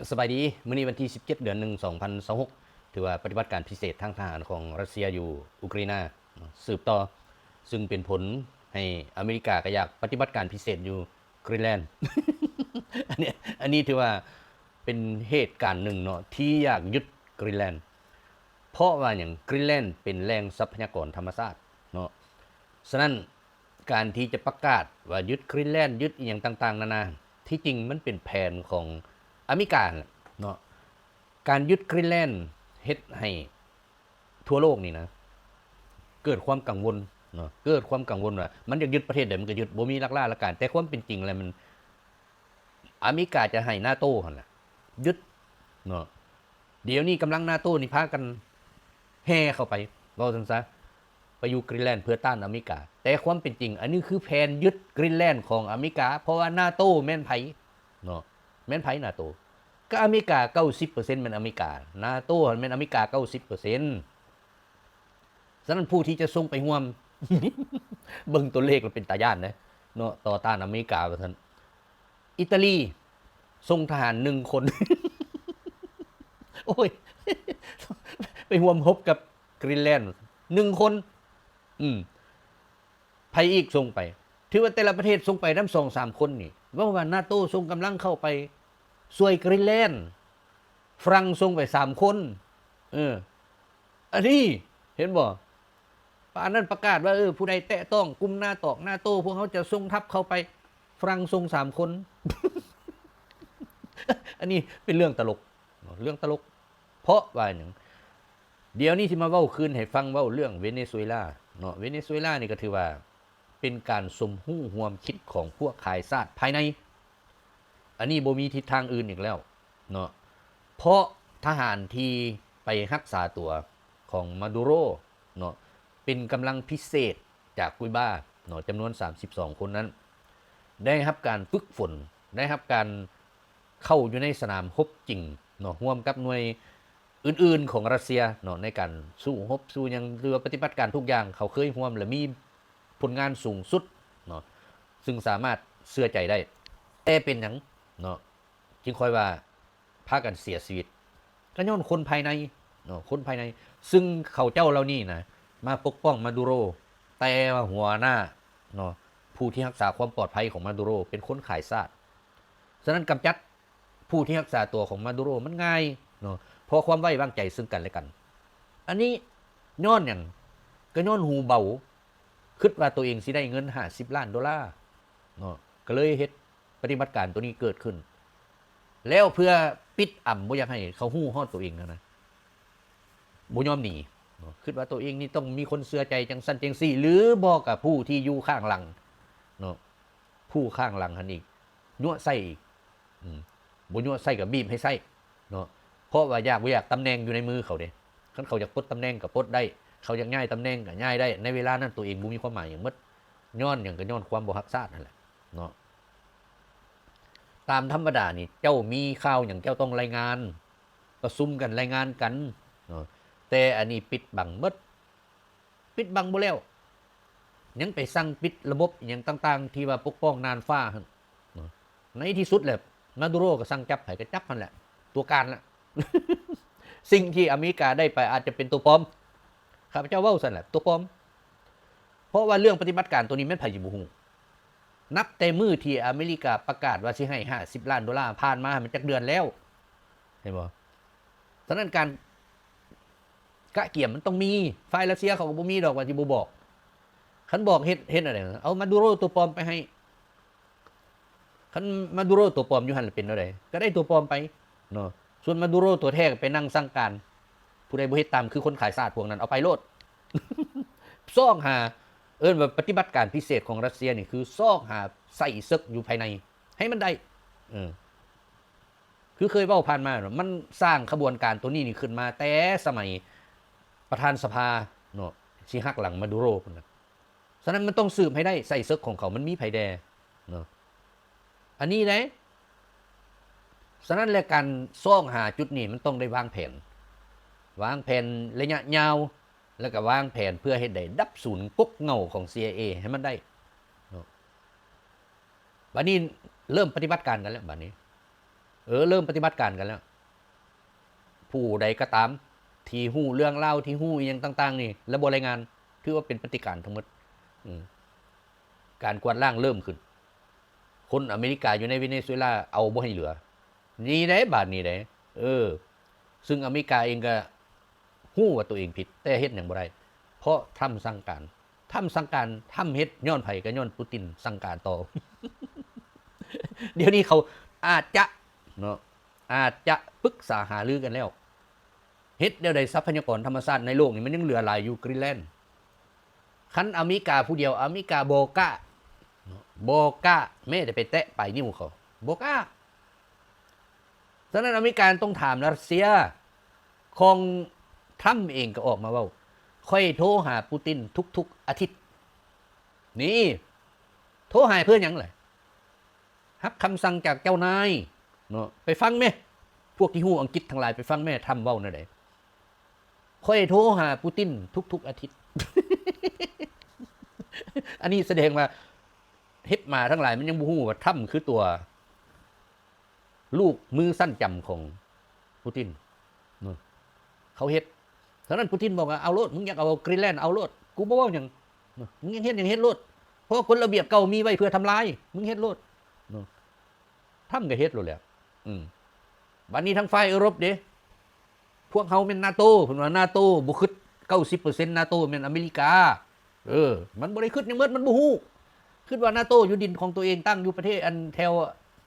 ສະບາຍດີ, ມື້ນີ້ວັນທີສິບເຈັດ ເດືອນໜຶ່ງ ສອງພັນຊາວຫົກ ຖືວ່າປະຕິບັດການພິເສດທາງທະຫານຂອງຣັດເຊຍຢູ່ອຸກຣາຍນາສືບຕໍ່, ຊຶ່ງເປັນຜົນໃຫ້ອາເມລິກາກໍຢາກປະຕິບັດການພິເສດຢູ່ກຣີນແລນ. ອັນນີ້ ອັນນີ້ຖືວ່າເປັນເຫດການໜຶ່ງເນາະ ທີ່ຢາກຍຶດກຣີນແລນ. ເພາະວ່າຫຍັງ? ກຣີນແລນເປັນແຫຼ່ງຊັບພະຍາກອນທຳມະຊາດເນາະ, ສະນັ້ນ ການທີ່ຈະປະກາດວ່າຍຶດກຣີນແລນ, ຍຶດອີ່ຫຍັງຕ່າງໆນານາ, ທີ່ຈິງມັນເປັນແຜນຂອງອາເມລິກາຫັ້ນແຫຼະເນາະ. ການຍຶດກຣີນແລນເຮັດໃຫ້ທົ່ວໂລກນີ້ນະ ເກີດຄວາມກັງວົນເນາະ, ເກີດຄວາມກັງວົນວ່າມັນຢາກຍຶດປະເທດໃດມັນກໍຍຶດ, ບໍ່ມີຫຼັກລາຫຼັກການ. ແຕ່ຄວາມເປັນຈິງແລ້ວມັນ ອາເມລິກາຈະໃຫ້ນາໂຕຫັ້ນແຫຼະຍຶດເນາະ. ດຽວນີ້ກຳລັງນາໂຕນີ້ພາກັນແຫ່ເຂົ້າໄປ ເວົ້າຊັ້ນຊະ ໄປຢູ່ກຣີນແລນເພື່ອຕ້ານອາເມລິກາ. ແຕ່ຄວາມເປັນຈິງ ອັນນີ້ຄືແຜນຍຶດກຣີນແລນຂອງອາເມລິກາ, ເພາະວ່ານາໂຕແມ່ນໃຜເນາະ? ແມ່ນໃຜນາໂຕ? ກໍອາເມລິກາເກົ້າສິບເປີເຊັນແມ່ນອາເມລິກາ, ນາໂຕຫັ້ນແມ່ນອາເມລິກາເກົ້າສິບເປີເຊັນ. ສະນັ້ນຜູ້ທີ່ຈະສົ່ງໄປຮ່ວມ ເບິ່ງຕົວເລກແລ້ວເປັນຕາຢ້ານເດ້ເນາະ, ຕໍ່ຕ້ານອາເມລິກາວ່າຊັ້ນ. ອີຕາລີສົ່ງທະຫານໜຶ່ງຄົນ ໂອ້ຍ ໄປຮ່ວມຮົບກັບກຣີນແລນໜຶ່ງຄົນ. ອືມ ໃຜອີກສົ່ງໄປ? ຖືວ່າແຕ່ລະປະເທດສົ່ງໄປນຳສອງສາມຄົນນີ້. ເວົ້າວ່ານາໂຕສົ່ງກຳລັງເຂົ້າໄປຊ່ວຍກຣີນແລນ, ຝຣັ່ງສົ່ງໄປສາມຄົນ. ເອີ ອັນນີ້ເຫັນບໍ່? ປານນັ້ນປະກາດວ່າ ເອີ ຜູ້ໃດແຕະຕ້ອງກຸ່ມນາຕອກ ນາໂຕ ພວກເຮົາຈະສົ່ງທັບເຂົ້າໄປ. ຝຣັ່ງສົ່ງສາມຄົນ. ອັນນີ້ເປັນເລື່ອງຕະຫຼົກເນາະ, ເລື່ອງຕະຫຼົກ. ເພາະວ່າຫຍັງ? ດຽວນີ້ຊິມາເວົ້າຄືນໃຫ້ຟັງ, ເວົ້າເລື່ອງເວເນຊູເອລາເນາະ. ເວເນຊູເອລານີ້ກໍຖືວ່າເປັນການສົມຮູ້ຮ່ວມຄິດຂອງພວກຂາຍຊາດພາຍໃນ. ອັນນີ້ບໍ່ມີທິດທາງອື່ນອີກແລ້ວເນາະ, ເພາະທະຫານທີ່ໄປຮັກສາຕົວຂອງມາດູໂຣເນາະ ເປັນກຳລັງພິເສດຈາກກູບາເນາະ, ຈຳນວນສາມສິບສອງຄົນນັ້ນ ໄດ້ຮັບການຝຶກຝົນ, ໄດ້ຮັບການເຂົ້າຢູ່ໃນສະໜາມຮົບຈິງເນາະ, ຮ່ວມກັບໜ່ວຍອື່ນໆຂອງຣັດເຊຍເນາະ ໃນການສູ້ຮົບສູ້ຫຍັງ ຫຼືວ່າປະຕິບັດການທຸກຢ່າງ ເຂົາເຄີຍຮ່ວມ ແລະ ມີຜົນງານສູງສຸດເນາະ, ຊຶ່ງສາມາດເຊື່ອໃຈໄດ້. ແຕ່ເປັນຫຍັງເນາະ ຈຶ່ງຄ່ອຍວ່າພາກັນເສຍຊີວິດ? ກໍຍ້ອນຄົນພາຍໃນເນາະ, ຄົນພາຍໃນ. ຊຶ່ງເຂົາເຈົ້າເຫຼົ່ານີ້ນະ ມາປົກປ້ອງມາດູໂຣ, ແຕ່ວ່າຫົວໜ້າເນາະ ຜູ້ທີ່ຮັກສາຄວາມປອດໄພຂອງມາດູໂຣເປັນຄົນຂາຍຊາດ. ສະນັ້ນ ກຳຈັດຜູ້ທີ່ຮັກສາຕົວຂອງມາດູໂຣມັນງ່າຍເນາະ, ເພາະຄວາມໄວ້ວາງໃຈຊຶ່ງກັນແລະກັນ. ອັນນີ້ຍ້ອນຫຍັງ? ກໍຍ້ອນຫູເບົາ, ຄິດວ່າຕົວເອງຊິໄດ້ເງິນຫ້າສິບລ້ານໂດລາເນາະ, ກໍເລີຍເຮັດ ປະຕິບັດການໂຕນີ້ເກີດຂຶ້ນ ແລ້ວເພື່ອປິດອຳ ບໍ່ຢາກໃຫ້ເຂົາຮູ້ຮອດໂຕເອງຫັ້ນນະ, ບໍ່ຍອມໜີເນາະ, ຄິດວ່າໂຕເອງນີ້ຕ້ອງມີຄົນເຊື່ອໃຈຈັ່ງຊັ້ນຈັ່ງຊີ້ ຫຼືບໍ່ກໍຜູ້ທີ່ຢູ່ຂ້າງຫຼັງເນາະ, ຜູ້ຂ້າງຫຼັງຫັ້ນອີກ ຍົວະໃສ່ອີກ, ອືມ ບໍ່ຍົວະໃສ່ກໍບີບໃຫ້ໃຊ້ເນາະ, ເພາະວ່າຢາກບໍ່ຢາກຕຳແໜ່ງຢູ່ໃນມືເຂົາເດ້. ຄັນເຂົາຢາກປົດຕຳແໜ່ງກໍປົດໄດ້, ເຂົາຢາກຍ້າຍຕຳແໜ່ງກໍຍ້າຍໄດ້, ໃນເວລານັ້ນໂຕເອງບໍ່ມີຄວາມໝາຍຫຍັງໝົດ. ຍ້ອນຫຍັງ? ກໍຍ້ອນຄວາມບໍ່ຮັກຊາດຫັ້ນແຫຼະເນາະ. ຕາມທຳມະດານີ້ ເຈົ້າມີຂ່າວຫຍັງ ເຈົ້າຕ້ອງລາຍງານ, ປະຊຸມກັນລາຍງານກັນເນາະ, ແຕ່ອັນນີ້ປິດບັງໝົດ, ປິດບັງບໍ່ແລ້ວ ຍັງໄປສັ່ງປິດລະບົບອີ່ຫຍັງຕ່າງໆ ທີ່ວ່າປົກປ້ອງນ່ານຟ້າຫັ້ນເນາະ. ໃນທີ່ສຸດແລ້ວ ມາດູໂຣກໍສັ່ງຈັບໃຜກໍຈັບຫັ້ນແຫຼະ, ຕົວການລະ. ສິ່ງທີ່ອາເມລິກາໄດ້ໄປອາດຈະເປັນຕົວປອມ, ຂ້າພະເຈົ້າເວົ້າຊັ້ນແຫຼະ, ຕົວປອມ. ເພາະວ່າເລື່ອງປະຕິບັດການໂຕນີ້ແມ່ນໃຜຊິບໍ່ຮູ້? ນັບແຕ່ມື້ທີ່ອາເມລິກາປະກາດວ່າຊິໃຫ້ຫ້າສິບລ້ານໂດລາ ຜ່ານມາມັນຈັກເດືອນແລ້ວ? ເຫັນບໍ່? ສະນັ້ນການກະກຽມມັນຕ້ອງມີ, ຝ່າຍຣັດເຊຍເຂົາກໍບໍ່ມີດອກວ່າຊິບໍ່ບອກ. ຄັນບອກເຮັດ, ເຮັດແນວໃດ? ເອົາມາດູໂຣຕົວປອມໄປໃຫ້. ຄັນມາດູໂຣຕົວປອມຢູ່ຫັ້ນລະເປັນແນວໃດ? ກໍໄດ້ຕົວປອມໄປເນາະ. ສ່ວນມາດູໂຣຕົວແທ້ໄປນັ່ງສັ່ງການ, ຜູ້ໃດບໍ່ເຮັດຕາມຄືຄົນຂາຍຊາດພວກນັ້ນ ເອົາໄປໂລດ. ຊອກຫາ, ເອີ້ນວ່າປະຕິບັດການພິເສດຂອງຣັດເຊຍນີ້ ຄືຊອກຫາໃສ່ເສິກຢູ່ພາຍໃນໃຫ້ມັນໄດ້. ເອີ ຄືເຄີຍເວົ້າຜ່ານມາເນາະ, ມັນສ້າງຂະບວນການໂຕນີ້ນີ້ຂຶ້ນມາແຕ່ສະໄໝປະທານສະພາເນາະ ທີ່ຫັກຫຼັງມາດູໂຣພຸ້ນນະ. ສະນັ້ນມັນຕ້ອງສືບໃຫ້ໄດ້, ໃສ່ເສິກຂອງເຂົາມັນມີໃຜແດ່ເນາະ ອັນນີ້ເດ້. ສະນັ້ນແຫຼະ ການຊອກຫາຈຸດນີ້ມັນຕ້ອງໄດ້ວາງແຜນ, ວາງແຜນໄລຍະຍາວ ແລ້ວກໍວາງແຜນເພື່ອເຮັດໃຫ້ດັບສູນກົກເຫງົ້າຂອງ ຊີໄອເອ ໃຫ້ມັນໄດ້ເນາະ. ບາດນີ້ເລີ່ມປະຕິບັດການກັນແລ້ວ, ບາດນີ້ ເອີ ເລີ່ມປະຕິບັດການກັນແລ້ວ. ຜູ້ໃດກໍຕາມທີ່ຮູ້ເລື່ອງລາວ ທີ່ຮູ້ອີ່ຫຍັງຕ່າງໆນີ້ ແລະບໍ່ລາຍງານ ຖືວ່າເປັນປະຕິການທັງໝົດ. ອືມ ການກວາດລ້າງເລີ່ມຂຶ້ນ. ຄົນອາເມລິກາຢູ່ໃນເວເນຊູເອລາເອົາບໍ່ໃຫ້ເຫຼືອ. ນີ້ເດ້ ບາດນີ້ເດ້. ເອີ ຊຶ່ງອາເມລິກາເອງກໍຮູ້ວ່າຕົວເອງຜິດ ແຕ່ເຮັດຫຍັງບໍ່ໄດ້ ເພາະທຣຳສັ່ງການ. ທຣຳສັ່ງການ ທຣຳເຮັດຍ້ອນໃຜ? ກໍຍ້ອນປູຕິນສັ່ງການຕໍ່. ດຽວນີ້ເຂົາອາດຈະເນາະ ອາດຈະປຶກສາຫາລືກັນແລ້ວ ເຮັດແນວໃດ ຊັບພະຍາກອນທຳມະຊາດໃນໂລກນີ້ມັນຍັງເຫຼືອຫຼາຍຢູ່ Greenland. ຄັນອາເມລິກາຜູ້ດຽວ ອາເມລິກາບໍ່ກ້າເນາະ ບໍ່ກ້າແມ້ແຕ່ໄປແຕະປາຍນິ້ວເຂົາ ບໍ່ກ້າ. ສະນັ້ນອາເມລິກາຕ້ອງຖາມລັດເຊຍ. ຂອງທຣຳເອງກໍອອກມາເວົ້າ ຂ້ອຍໂທຫາປູຕິນທຸກໆອາທິດ. ນີ້ ໂທຫາເພື່ອຫຍັງລະ? ຮັບຄຳສັ່ງຈາກເຈົ້ານາຍເນາະ. ໄປຟັງແມ້ ພວກທີ່ຮູ້ອັງກິດທັງຫຼາຍ ໄປຟັງແມ້ ທຣຳເວົ້າແນວໃດ. ຂ້ອຍໂທຫາປູຕິນທຸກໆອາທິດ. ອັນນີ້ສະແດງວ່າເຫັບໝາທັງຫຼາຍມັນຍັງບໍ່ຮູ້ວ່າທຣຳຄືຕົວ ລູກມືສັ້ນຈຳຂອງປູຕິນເນາະ ເຂົາເຮັດ. ສະນັ້ນປູຕິນບອກວ່າ ເອົາໂລດ ມຶງຢາກເອົາ Greenland ເອົາໂລດ ກູບໍ່ເວົ້າຫຍັງເນາະ ມຶງຢາກເຮັດຫຍັງເຮັດໂລດ ເພາະກົດລະບຽບເກົ່າມີໄວ້ເພື່ອທຳລາຍ ມຶງເຮັດໂລດເນາະ. ທຣຳກໍເຮັດໂລດແຫຼະ. ອືມ ບັດນີ້ທາງຝ່າຍເອີຣົບເດ້ ພວກເຮົາແມ່ນນາໂຕ ເພິ່ນວ່ານາໂຕບໍ່ຄິດ ເກົ້າສິບເປີເຊັນນາໂຕແມ່ນອາເມລິກາ. ເອີ ມັນບໍ່ໄດ້ຄິດຫຍັງໝົດ ມັນບໍ່ຮູ້. ຄິດວ່ານາໂຕຢູ່ດິນຂອງຕົວເອງ ຕັ້ງຢູ່ປະເທດ ອັນ ແຖວ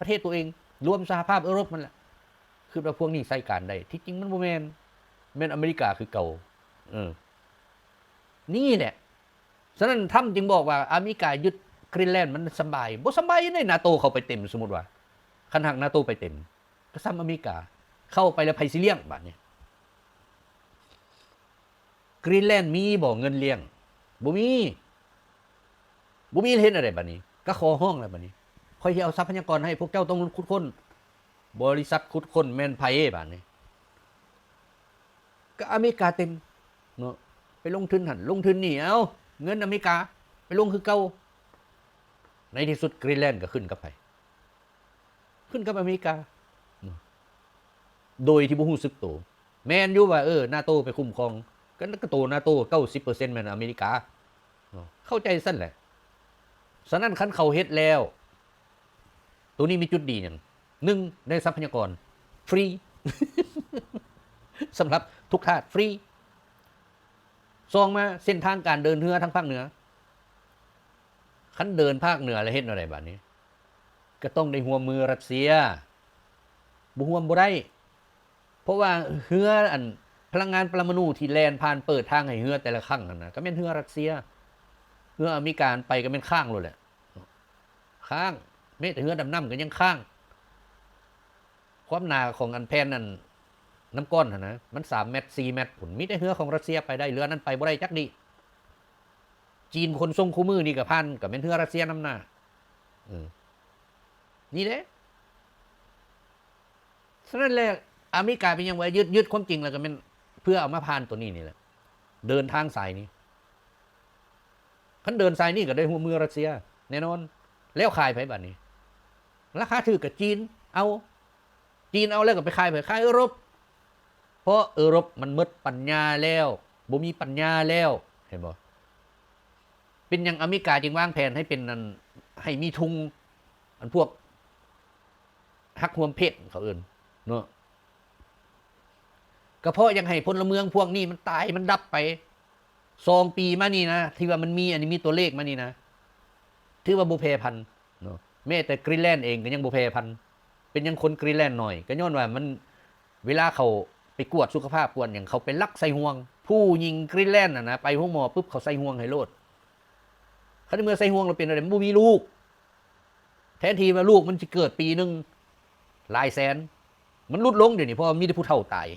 ປະເທດຕົວເອງ ລວມສະຫະພາບເອີຣົບຫັ້ນແຫຼະ. ຄິດວ່າພວກນີ້ໃຊ້ການໄດ້ ທີ່ຈິງມັນບໍ່ແມ່ນ ແມ່ນອາເມລິກາຄືເກົ່າ. ເອີ ນີ້ແຫຼະ. ສະນັ້ນທຣຳຈຶ່ງບອກວ່າອາເມລິກາຍຶດ Greenland ມັນສະບາຍ. ບໍ່ສະບາຍໃດ໋ ນາໂຕເຂົ້າໄປເຕັມ. ສົມມຸດວ່າ ຄັນຫາກນາໂຕໄປເຕັມ ກໍສ່ຳອາເມລິກາ ເຂົ້າໄປແລ້ວໃຜຊິລ້ຽງບາດນີ້? Greenland ມີບໍ່ເງິນລ້ຽງ? ບໍ່ມີ. ບໍ່ມີເຮັດແນວໃດບາດນີ້? ກໍຂໍຮ້ອງແລ້ວບາດນີ້ ຂ້ອຍຊິເອົາຊັບພະຍາກອນໃຫ້ ພວກເຈົ້າຕ້ອງຂຸດຄົ້ນ. ບໍລິສັດຂຸດຄົ້ນແມ່ນໃຜບາດນີ້? ກໍອາເມລິກາເຕັມເນາະ ໄປລົງທຶນຫັ້ນລົງທຶນນີ້ ເອົາເງິນອາເມລິກາໄປລົງຄືເກົ່າ. ໃນທີ່ສຸດ Greenland ກໍຂຶ້ນກັບໃຜ? ຂຶ້ນກັບອາເມລິກາເນາະ ໂດຍທີ່ບໍ່ຮູ້ສຶກໂຕ. ແມ່ນຢູ່ວ່າ ເອີ ນາໂຕໄປຄຸ້ມຄອງ ກໍ ກໍໂຕນາໂຕ ເກົ້າສິບເປີເຊັນແມ່ນອາເມລິກາເນາະ ເຂົ້າໃຈຊັ້ນແຫຼະ. ສະນັ້ນຄັນເຂົາເຮັດແລ້ວ ໂຕນີ້ມີຈຸດດີຫຍັງ? ໜຶ່ງ ໄດ້ຊັບພະຍາກອນຟຣີ ສຳລັບທຸກທາດ ຟຣີ. ສອງມາ ເສັ້ນທາງການເດີນເຮືອທາງພາກເໜືອ. ຄັນເດີນພາກເໜືອແລ້ວເຮັດແນວໃດບາດນີ້? ກໍຕ້ອງໄດ້ຮ່ວມມືຣັດເຊຍ. ບໍ່ຮ່ວມບໍ່ໄດ້. ເພາະວ່າເຮືອ ອັນ ພະລັງງານປະລະມະນູທີ່ແລ່ນຜ່ານເປີດທາງໃຫ້ເຮືອແຕ່ລະຄັ້ງຫັ້ນນະ ກໍແມ່ນເຮືອຣັດເຊຍ. ເຮືອອາເມລິກາໄປກໍແມ່ນຄ້າງໂລດແຫຼະ. ຄ້າງ. ແມ້ແຕ່ເຮືອດຳນ້ຳກໍຍັງຄ້າງ. ຄວາມໜາຂອງອັນແຜ່ນອັນນ້ຳກ້ອນຫັ້ນນະ ມັນສາມແມັດ ສີ່ແມັດພຸ້ນ. ມີແຕ່ເຮືອຂອງຣັດເຊຍໄປໄດ້ ເຮືອນັ້ນໄປບໍ່ໄດ້ຈັກດີ້. ຈີນຂົນສົ່ງຄູ່ມື້ນີ້ກໍຜ່ານ ກໍແມ່ນເຮືອຣັດເຊຍນຳໜ້າ. ເອີ ນີ້ແຫຼະ. ສະນັ້ນແຫຼະ ອາເມລິກາເປັນຫຍັງວ່າຍຶດ ຍຶດ ຄວາມຈິງແລ້ວກໍແມ່ນເພື່ອເອົາມາຜ່ານຕົວນີ້ນີ້ແຫຼະ ເດີນທາງສາຍນີ້. ຄັນເດີນສາຍນີ້ກໍໄດ້ຮ່ວມມືຣັດເຊຍແນ່ນອນ. ແລ້ວຂາຍໃຜບາດນີ້? ລາຄາຖືກກໍຈີນເອົາ. ຈີນເອົາແລ້ວກໍໄປຂາຍໃຜ? ຂາຍເອີຣົບ. ເພາະເອີຣົບມັນໝົດປັນຍາແລ້ວ ບໍ່ມີປັນຍາແລ້ວ. ເຫັນບໍ່? ເປັນຫຍັງອາເມລິກາຈຶ່ງວາງແຜນໃຫ້ເປັນອັນ ໃຫ້ມີທຸງ ອັນພວກຮັກຮ່ວມເພດ ເຂົາເອີ້ນເນາະ? ກໍເພາະຢາກໃຫ້ພົນລະເມືອງພວກນີ້ມັນຕາຍ ມັນດັບໄປ. ສອງປີມານີ້ນະ ທີ່ວ່າມັນມີ ອັນນີ້ມີຕົວເລກມານີ້ນະ ຖືວ່າບໍ່ແຜ່ພັນເນາະ. ແມ້ແຕ່ Greenland ເອງກໍຍັງບໍ່ແຜ່ພັນ. ເປັນຫຍັງຄົນ Greenland ໜ້ອຍ? ກໍຍ້ອນວ່າມັນ ເວລາເຂົາໄປກວດສຸຂະພາບ ກວດຫຍັງ ເຂົາໄປລັກໃສ່ຮ່ວງ. ຜູ້ຍິງ Greenland ຫັ້ນນະ ໄປໂຮງໝໍປຶບ ເຂົາໃສ່ຮ່ວງໃຫ້ໂລດ. ຄັນເມື່ອໃສ່ຮ່ວງແລ້ວເປັນແນວໃດ? ມັນບໍ່ມີລູກ. ແທນທີ່ວ່າລູກມັນຊິເກີດປີໜຶ່ງຫຼາຍແສນ ມັນຫຼຸດລົງດຽວນີ້ ເພາະວ່າມີແຕ່ຜູ້ເຖົ້າຕາຍ.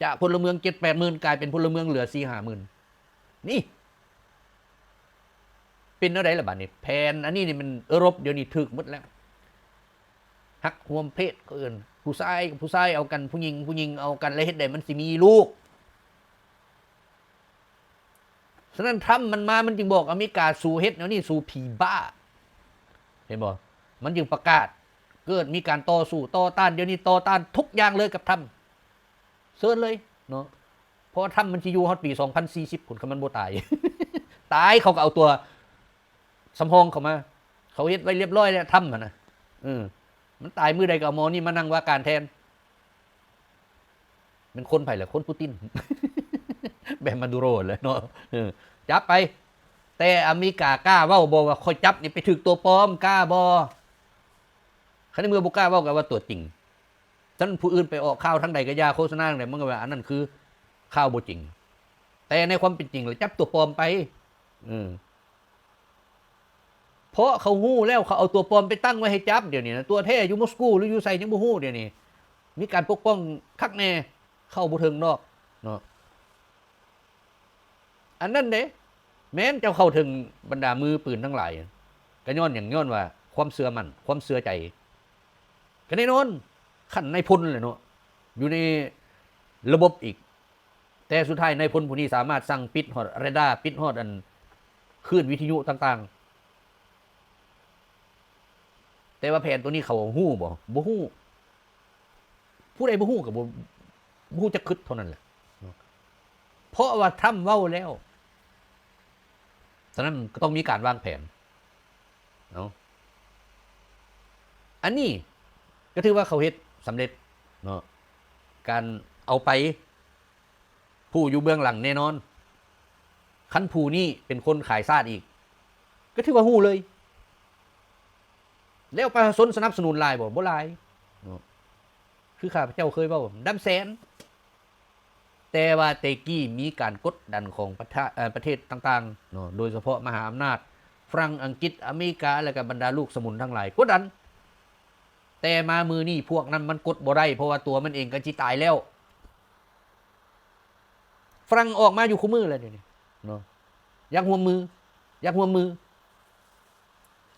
ຈາກພົນລະເມືອງເຈັດແປດໝື່ນ ກາຍເປັນພົນລະເມືອງເຫຼືອສີ່ຫ້າໝື່ນ. ນີ້ ເປັນແນວໃດລະບາດນີ້? ແຜນອັນນີ້ນີ້ມັນເອີຣົບດຽວນີ້ຖືກໝົດແລ້ວ. ຮັກຮ່ວມເພດ ເຂົາເອີ້ນ ຜູ້ຊາຍກັບຜູ້ຊາຍເອົາກັນ ຜູ້ຍິງ ຜູ້ຍິງເອົາກັນ ແລ້ວເຮັດໃດມັນຊິມີລູກ? ສະນັ້ນ ທຣຳມັນມາ ມັນຈຶ່ງບອກອາເມລິກາ ສູເຮັດແນວນີ້ ສູຜີບ້າ. ເຫັນບໍ່? ມັນຈຶ່ງປະກາດ ເກີດມີການຕໍ່ສູ້ຕໍ່ຕ້ານ, ດຽວນີ້ຕໍ່ຕ້ານທຸກຢ່າງເລີຍກັບທຳ ເຊີນເລີຍເນາະ. ເພາະວ່າທຳມັນຊິຢູ່ຮອດປີສອງພັນສີ່ສິບພຸ້ນ ຄັນມັນບໍ່ຕາຍ. ຕາຍເຂົາກໍເອົາຕົວສຳຮອງເຂົ້າມາ, ເຂົາເຮັດໄວ້ລຽບຮ້ອຍແລ້ວ ທຳຫັ້ນນະ. ເອີ ມັນຕາຍມື້ໃດກໍເອົາໝໍນີ້ມານັ່ງວ່າການແທນ. ແມ່ນຄົນໃຜລະ? ຄົນປູຕິນ ແບບມາດູໂຣແຫຼະເນາະ. ເອີ ຈັບໄປ. ແຕ່ອາເມລິກາກ້າເວົ້າບໍ່ວ່າ ຂ້ອຍຈັບນີ້ໄປຖືກຕົວປອມ? ກ້າບໍ່? ຄັນໃນເມື່ອບໍ່ກ້າເວົ້າ ກໍວ່າຕົວຈິງ. ຊັ້ນຜູ້ອື່ນໄປອອກຂ່າວທາງໃດກໍຢ່າ, ໂຄສະນາທາງໃດ ມັນກໍວ່າອັນນັ້ນຄືຂ່າວບໍ່ຈິງ. ແຕ່ໃນຄວາມເປັນຈິງລະຈັບຕົວປອມໄປ. ເອີ ເພາະເຂົາຮູ້ແລ້ວ, ເຂົາເອົາຕົວປອມໄປຕັ້ງໄວ້ໃຫ້ຈັບ. ດຽວນີ້ນະ ຕົວແທ້ຢູ່ມົສກູ ຫຼື ຢູ່ໃສຍັງບໍ່ຮູ້. ດຽວນີ້ມີການປົກປ້ອງຄັກແນ່, ເຂົ້າບໍ່ເຖິງດອກເນາະ. ອັນນັ້ນເດ້ ແມ່ນເຈົ້າເຂົ້າເຖິງບັນດາມືປືນທັງຫຼາຍ ກໍຍ້ອນຫຍັງ? ຍ້ອນວ່າຄວາມເຊື່ອໝັ້ນ, ຄວາມເຊື່ອໃຈ. ກໍແນ່ນອນ ຂັ້ນນາຍພົນແຫຼະເນາະ, ຢູ່ໃນລະບົບອີກ. ແຕ່ສຸດທ້າຍນາຍພົນຜູ້ນີ້ສາມາດສັ່ງປິດຮອດເຣດາ, ປິດຮອດອັນຄື້ນວິທະຍຸຕ່າງໆ. ແຕ່ວ່າແຜນໂຕນີ້ເຂົາຮູ້ບໍ່? ບໍ່ຮູ້. ຜູ້ໃດບໍ່ຮູ້ກໍບໍ່ ບໍ່ຮູ້ຈັກຄຶດເທົ່ານັ້ນແຫຼະເນາະ. ເພາະວ່າທຣຳເວົ້າແລ້ວ, ສະນັ້ນກໍຕ້ອງມີການວາງແຜນເນາະ. ອັນນີ້ກໍຖືວ່າເຂົາເຮັດສຳເລັດເນາະ, ການເອົາໄປ ຜູ້ຢູ່ເບື້ອງຫຼັງແນ່ນອນ. ຄັນຜູ້ນີ້ເປັນຄົນຂາຍຊາດອີກ ກໍຖືວ່າຮູ້ເລີຍ. ແລ້ວປະຊາຊົນສະໜັບສະໜູນຫຼາຍບໍ່? ບໍ່ຫຼາຍເນາະ. ຄືຂ້າພະເຈົ້າເຄີຍເວົ້າ ດຳແສນ. ແຕ່ວ່າແຕ່ກີ້ມີການກົດດັນຂອງປະທະ ເອີ ປະເທດຕ່າງໆເນາະ, ໂດຍສະເພາະມະຫາອຳນາດຝຣັ່ງ, ອັງກິດ, ອາເມລິກາ ແລະ ກໍບັນດາລູກສະໝຸນທັງຫຼາຍກົດດັນ. ແຕ່ມາມື້ນີ້ພວກນັ້ນມັນກົດບໍ່ໄດ້, ເພາະວ່າຕົວມັນເອງກໍຊິຕາຍແລ້ວ. ຝຣັ່ງອອກມາຢູ່ຄູ່ມື້ແລ້ວດຽວນີ້ເນາະ, ຢາກຮ່ວມມື, ຢາກຮ່ວມມື.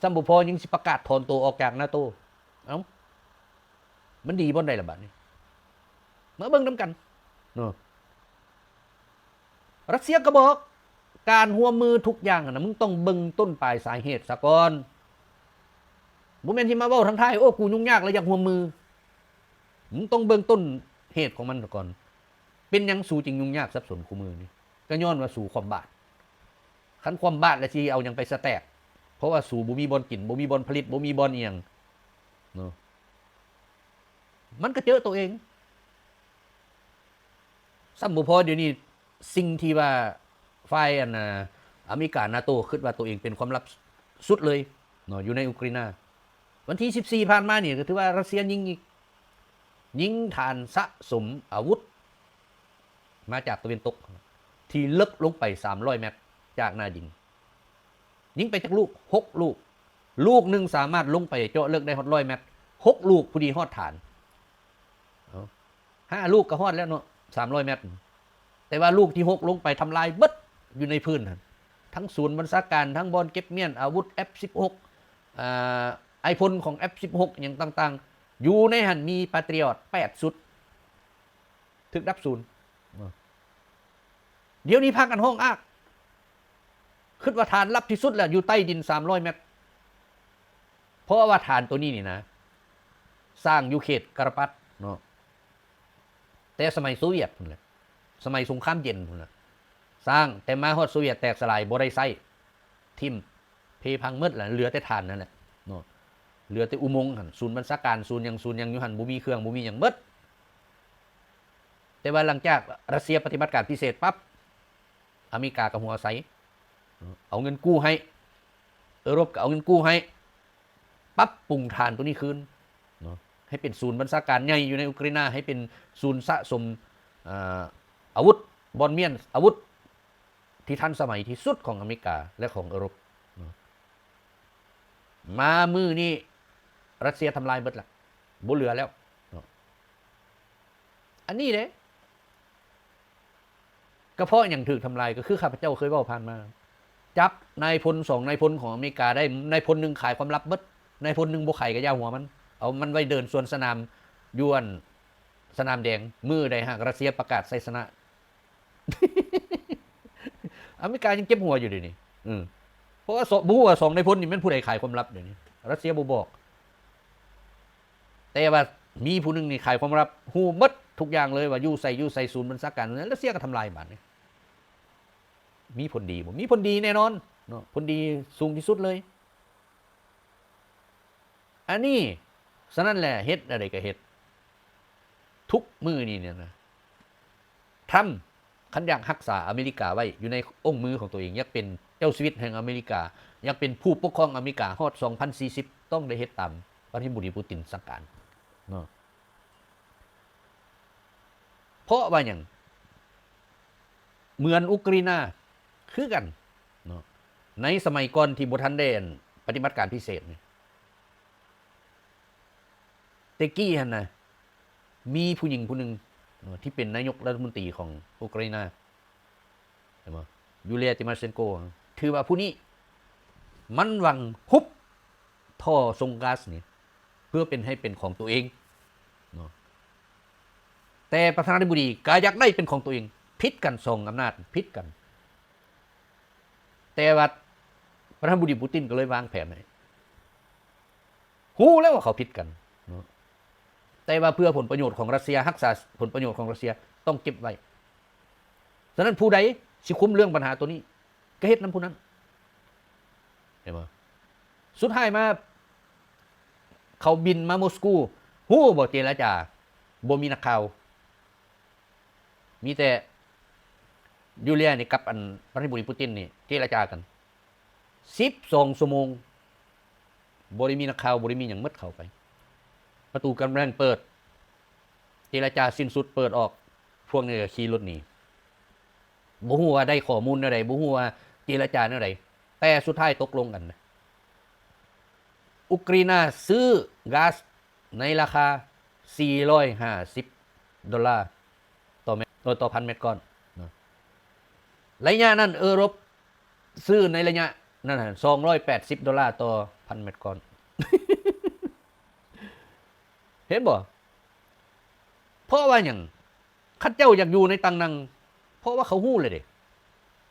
ຊ້ຳບໍ່ພໍຍັງຊິປະກາດຖອນໂຕອອກຈາກນາໂຕ. ເອົ້າ ມັນດີບ່ອນໃດລະບາດນີ້? ມາເບິ່ງນຳກັນເນາະ. ຣັດເຊຍກໍບອກ ການຮ່ວມມືທຸກຢ່າງຫັ້ນນະ ມຶງຕ້ອງເບິ່ງຕົ້ນປາຍສາເຫດສາກ່ອນ. ບໍ່ແມ່ນຊິມາເວົ້າທາງທ້າຍ ໂອ້ ກູຫຍຸ້ງຍາກແລ້ວຢາກຮ່ວມມື. ມຶງຕ້ອງເບິ່ງຕົ້ນເຫດຂອງມັນສາກ່ອນ. ເປັນຫຍັງສູຈຶ່ງຫຍຸ້ງຍາກສັບສົນຄູ່ມື້ນີ້? ກໍຍ້ອນວ່າສູຄວ່ຳບາດ. ຄັນຄວ່ຳບາດແລ້ວຊິເອົາຫຍັງໄປສະແຕັກ? ເພາະວ່າສູບໍ່ມີບ່ອນກິນ, ບໍ່ມີບ່ອນຜະລິດ, ບໍ່ມີບ່ອນອີ່ຫຍັງເນາະ. ມັນກະເຈີໂຕເອງ. ຊ້ຳບໍ່ພໍດຽວນີ້ ສິ່ງທີ່ວ່າຝ່າຍອັນ ອາ ອາເມລິກາ ນາໂຕ ຄິດວ່າໂຕເອງເປັນຄວາມລັບສຸດເລີຍເນາະ ຢູ່ໃນອຸກຣາຍນາ. ວັນທີສິບສີ່ຜ່ານມານີ້ ກໍຖືວ່າຣັດເຊຍຍິງອີກ, ຍິງຖານສະສົມອາວຸດມາຈາກຕາເວັນຕົກ ທີ່ເລິກລົງໄປສາມຮ້ອຍແມັດຈາກໜ້າດິນ. ຍິງໄປຈັກລູກ? ຫົກລູກ. ລູກໜຶ່ງສາມາດລົງໄປເຈາະເລິກໄດ້ຮອດຮ້ອຍແມັດ. ຫົກລູກພໍດີຮອດຖານ. ເອົ້າ ຫ້າລູກກໍຮອດແລ້ວເນາະ ສາມຮ້ອຍແມັດ. ແຕ່ວ່າລູກທີຫົກລົງໄປທຳລາຍເບິດຢູ່ໃນພື້ນຫັ້ນ, ທັງສູນບັນຊາການ, ທັງບ່ອນເກັບມ້ຽນ, ອາວຸດ ເອັຟສິບຫົກ ອາ ໄອພົນຂອງ ເອັຟສິບຫົກ ຫຍັງຕ່າງໆ. ຢູ່ໃນຫັ້ນມີປາຕຣິອອດແປດຊຸດ ຖືກດັບສູນ. ດຽວນີ້ພາກັນຮ້ອງອາກ ຄິດວ່າຖານລັບທີ່ສຸດແລ້ວ ຢູ່ໃຕ້ດິນສາມຮ້ອຍແມັດ. ເພາະວ່າຖານໂຕນີ້ນີ້ນະ ສ້າງຢູ່ເຂດກາຣະປັດເນາະ, ແຕ່ສະໄໝໂຊວຽດພຸ້ນແຫຼະ, ສະໄໝສົງຄາມເຢັນພຸ້ນແຫຼະ ສ້າງ. ແຕ່ມາຮອດໂຊວຽດແຕກສະຫຼາຍ ບໍ່ໄດ້ໃຊ້, ຖິ້ມ ເພພັງໝົດລະ, ເຫຼືອແຕ່ຖານນັ້ນແຫຼະເນາະ, ເຫຼືອແຕ່ອຸມົງຫັ້ນ. ສູນບັນຊາການ, ສູນຫຍັງ, ສູນຫຍັງຢູ່ຫັ້ນ ບໍ່ມີເຄື່ອງ, ບໍ່ມີຫຍັງໝົດ. ແຕ່ວ່າຫຼັງຈາກຣັດເຊຍປະຕິບັດການພິເສດປັບ, ອາເມລິກາກໍຫົວໃສ, ເອົາເງິນກູ້ໃຫ້, ເອີຣົບກໍເອົາເງິນກູ້ໃຫ້, ປັບປຸງຖານໂຕນີ້ຄືນເນາະ, ໃຫ້ເປັນສູນບັນຊາການໃຫຍ່ຢູ່ໃນອຸກຣາຍນາ, ໃຫ້ເປັນສູນສະສົມ ເອີ ອາວຸດ, ບ່ອນມ້ຽນອາວຸດທີ່ທັນສະໄໝທີ່ສຸດຂອງອາເມລິກາ ແລະ ຂອງເອີຣົບເນາະ. ມາມື້ນີ້ຣັດເຊຍທຳລາຍເບິດລະ, ບໍ່ເຫຼືອແລ້ວເນາະ. ອັນນີ້ເດ້ ກະເພາະຫຍັງຖືກທຳລາຍ? ກໍຄືຂ້າພະເຈົ້າເຄີຍເວົ້າຜ່ານມາ, ຈັບນາຍພົນສອງນາຍພົນຂອງອາເມລິກາໄດ້, ນາຍພົນໜຶ່ງຂາຍຄວາມລັບເບິດ, ນາຍພົນໜຶ່ງບໍ່ຂາຍກໍຢ່າຫົວມັນ, ເອົາມັນໄວ້ເດີນສວນສະໜາມຢູ່ອັນສະໜາມແດງ. ມື້ໃດຫາກຣັດເຊຍປະກາດໄຊຊະນະ, ອາເມລິກາຍັງເຈັບຫົວຢູ່ເດນີ້. ເອີ ເພາະວ່າ ສ- ບໍ່ຮູ້ວ່າສອງນາຍພົນນີ້ແມ່ນຜູ້ໃດຂາຍຄວາມລັບເດນີ້, ຣັດເຊຍບໍ່ບອກ. ຕ່ວ່າມີຜູ້ໜຶ່ງນີ້ຂາຍຄວາມລັບ ຮູ້ໝົດທຸກຢ່າງເລີຍວ່າຢູ່ໃສ ຢູ່ໃສ ສູນບັນຊາການ ແລ້ວເສຍກໍທຳລາຍບາດນີ້ ມີຜົນດີບໍ່? ມີຜົນດີແນ່ນອນເນາະ ຜົນດີສູງທີ່ສຸດເລີຍ ອັນນີ້. ສະນັ້ນແຫຼະ ເຮັດແນວໃດກໍເຮັດ ທຸກມື້ນີ້ນີ້ນະ ທຳ ຄັນຢາກຮັກສາອາເມລິກາໄວ້ຢູ່ໃນອົງມືຂອງຕົວເອງ ຢາກເປັນເຈົ້າຊີວິດແຫ່ງອາເມລິກາ ຢາກເປັນຜູ້ປົກຄອງອາເມລິກາຮອດສອງພັນສີ່ສິບ ຕ້ອງໄດ້ເຮັດຕາມປະທານາທິບໍດີປູຕິນສັ່ງການເນາະ. ເພາະວ່າຫຍັງ? ເໝືອນອຸກຣາຍນາຄືກັນເນາະ ໃນສະໄໝກ່ອນທີ່ບໍ່ທັນໄດ້ ອັນ ປະຕິບັດການພິເສດນີ້ ແຕ່ກີ້ຫັ້ນນະ ມີຜູ້ຍິງຜູ້ໜຶ່ງເນາະ ທີ່ເປັນນາຍົກລັດຖະມົນຕີຂອງອຸກຣາຍນາ ເຫັນບໍ່? ຢູເລຍ ຕີມາເຊັນໂກ ຖືວ່າຜູ້ນີ້ມັນຫວັງຮຸບທໍ່ສົ່ງກາສນີ້ ເພື່ອເປັນ ໃຫ້ເປັນຂອງຕົວເອງເນາະ ແຕ່ປະທານາທິບໍດີກໍຢາກໄດ້ເປັນຂອງຕົວເອງ ຜິດກັນ ສອງອຳນາດຜິດກັນ. ແຕ່ວ່າປະທານາທິບໍດີປູຕິນກໍເລີຍວາງແຜນໃຫ້ ຮູ້ແລ້ວວ່າເຂົາຜິດກັນເນາະ ແຕ່ວ່າເພື່ອຜົນປະໂຫຍດຂອງຣັດເຊຍ ຮັກສາຜົນປະໂຫຍດຂອງຣັດເຊຍ ຕ້ອງເກັບໄວ້. ສະນັ້ນ ຜູ້ໃດຊິຄຸມເລື່ອງບັນຫາໂຕນີ້ ກໍເຮັດນຳຜູ້ນັ້ນ ເຫັນບໍ່? ສຸດທ້າຍມາ ເຂົາບິນມາມົສກູ ຮູ້ບໍ່? ເຈລະຈາ ບໍ່ມີນັກຂ່າວ ມີແຕ່ຢູເລຍນີ້ກັບ ອັນ ປະທານາທິບໍດີປູຕິນນີ້ເຈລະຈາກັນສິບສອງຊົ່ວໂມງ ບໍ່ໄດ້ມີນັກຂ່າວ ບໍ່ໄດ້ມີຫຍັງ ໝົດເຂົ້າໄປ ປະຕູກຳແພງເປີດ ເຈລະຈາສິ້ນສຸດ ເປີດອອກ ພວກນີ້ກໍຂີ່ລົດໜີ ບໍ່ຮູ້ວ່າໄດ້ຂໍ້ມູນແນວໃດ ບໍ່ຮູ້ວ່າເຈລະຈາແນວໃດ ແຕ່ສຸດທ້າຍຕົກລົງກັນນະ ອຸກຣາຍນາຊື້ກາສໃນລາຄາສີ່ຮ້ອຍຫ້າສິບໂດລາຕໍ່ແມັດ ເອີ ຕໍ່ພັນແມັດກ້ອນເນາະ. ໄລຍະນັ້ນເອີຣົບຊື້ໃນໄລຍະນັ້ນຫັ້ນສອງຮ້ອຍແປດສິບໂດລາຕໍ່ພັນແມັດກ້ອນ ເຫັນບໍ່? ເພາະວ່າຫຍັງ? ຄັນເຈົ້າຢາກຢູ່ໃນຕຳແໜ່ງ ເພາະວ່າເຂົາຮູ້ແລ້ວເດ້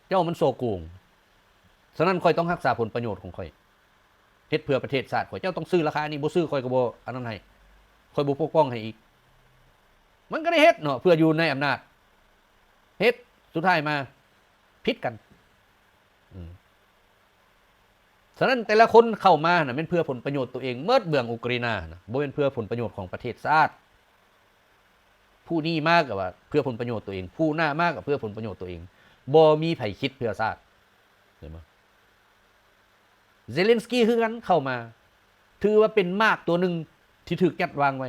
ເຈົ້າມັນສໍ້ໂກງ. ສະນັ້ນຂ້ອຍຕ້ອງຮັກສາຜົນປະໂຫຍດຂອງຂ້ອຍ ເຮັດເພື່ອປະເທດຊາດຂ້ອຍ. ເຈົ້າຕ້ອງຊື້ລາຄານີ້ ບໍ່ຊື້ຂ້ອຍກໍບໍ່ອັນນັ້ນໃຫ້ ຂ້ອຍບໍ່ປົກປ້ອງໃຫ້ອີກ. ມັນກໍໄດ້ເຮັດເນາະ ເພື່ອຢູ່ໃນອຳນາດ ເຮັດ ສຸດທ້າຍມາຜິດກັນ. ອືມ ສະນັ້ນແຕ່ລະຄົນເຂົ້າມາຫັ້ນນະ ແມ່ນເພື່ອຜົນປະໂຫຍດຕົວເອງໝົດ ເບື້ອງອຸກຣາຍນານະ ບໍ່ແມ່ນເພື່ອຜົນປະໂຫຍດຂອງປະເທດຊາດ. ຜູ້ນີ້ມາກໍວ່າເພື່ອຜົນປະໂຫຍດຕົວເອງ ຜູ້ໜ້າມາກໍເພື່ອຜົນປະໂຫຍດຕົວເອງ ບໍ່ມີໃຜຄິດເພື່ອຊາດ ເຫັນບໍ່? ເຊເລັນສກີຄືກັນ ເຂົ້າມາ ຖືວ່າເປັນໝາກຕົວໜຶ່ງທີ່ຖືກຈັດວາງໄວ້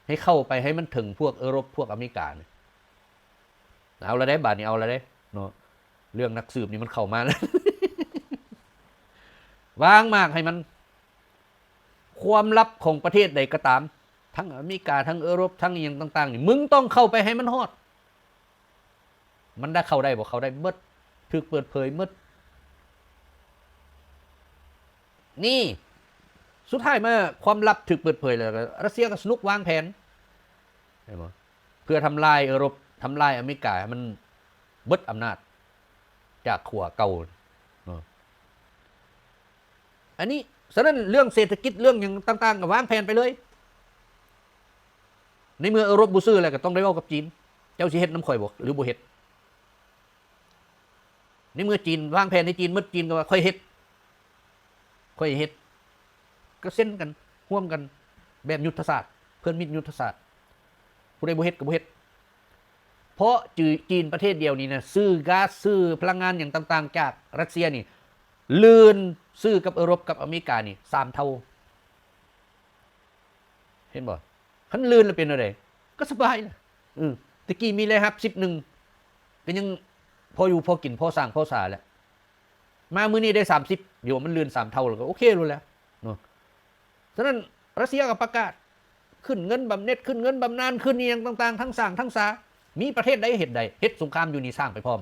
ໃຫ້ເຂົ້າໄປໃຫ້ມັນເຖິງພວກເອີຣົບ ພວກອາເມລິການີ້. ເອົາລະເດ້ ບາດນີ້ເອົາລະເດ້ເນາະ ເລື່ອງນັກສືບນີ້ມັນເຂົ້າມາແລ້ວ ວາງໝາກໃຫ້ມັນ. ຄວາມລັບຂອງປະເທດໃດກໍຕາມ ທັງອາເມລິກາ ທັງເອີຣົບ ທັງອີ່ຫຍັງຕ່າງໆນີ້ ມຶງຕ້ອງເຂົ້າໄປໃຫ້ມັນຮອດ. ມັນໄດ້ເຂົ້າໄດ້ບໍ່? ເຂົ້າໄດ້ເບິດ ຖືກເປີດເຜີຍເບິດ. ນີ້ ສຸດທ້າຍມາຄວາມລັບຖືກເປີດເຜີຍແລ້ວ ຣັດເຊຍກໍສະໜຸກວາງແຜນ ເຫັນບໍ່? ເພື່ອທຳລາຍເອີຣົບ ທຳລາຍອາເມລິກາໃຫ້ມັນເບິດອຳນາດຈາກຂົວເກົ່າເນາະ. ອັນນີ້ ສະນັ້ນເລື່ອງເສດຖະກິດ ເລື່ອງຫຍັງຕ່າງໆ ກໍວາງແຜນໄປເລີຍ. ໃນເມື່ອເອີຣົບບໍ່ຊື້ແລ້ວ ກໍຕ້ອງໄດ້ເວົ້າກັບຈີນ ເຈົ້າຊິເຮັດນຳຂ້ອຍບໍ່ ຫຼືບໍ່ເຮັດ? ໃນເມື່ອຈີນວາງແຜນໃຫ້ຈີນໝົດ ຈີນກໍວ່າຂ້ອຍເຮັດ ຂ້ອຍເຮັດ ກໍເຊັນກັນຮ່ວມກັນແບບຍຸດທະສາດ ເພື່ອນມິດຍຸດທະສາດ. ຜູ້ໃດບໍ່ເຮັດກໍບໍ່ເຮັດ ເພາະຈີນປະເທດດຽວນີ້ນະ ຊື້ກາສ ຊື້ພະລັງງານຫຍັງຕ່າງໆ ຈາກຣັດເຊຍນີ້ ລື່ນຊື້ກັບເອີຣົບກັບອາເມລິການີ້ສາມເທົ່າ. ເຫັນບໍ່? ຄັນລື່ນແລ້ວເປັນແນວໃດ? ກໍສະບາຍລະ. ເອີ ແຕ່ກີ້ມີລາຍຮັບສິບໜຶ່ງ ກໍຍັງພໍຢູ່ພໍກິນ ພໍສ້າງພໍສາແຫຼະ. ມາມື້ນີ້ໄດ້ສາມສິບ ໂຍ ມັນລື່ນສາມເທົ່າ ແລ້ວກໍໂອເຄໂລດແລ້ວເນາະ. ສະນັ້ນ ຣັດເຊຍກໍປະກາດຂຶ້ນເງິນບຳເໜັດ ຂຶ້ນເງິນບຳນານ ຂຶ້ນອີ່ຫຍັງຕ່າງໆ ທັງສ້າງທັງສາ. ມີປະເທດໃດເຮັດໄດ້? ເຮັດສົງຄາມຢູ່ນີ້ ສ້າງໄປພ້ອມ.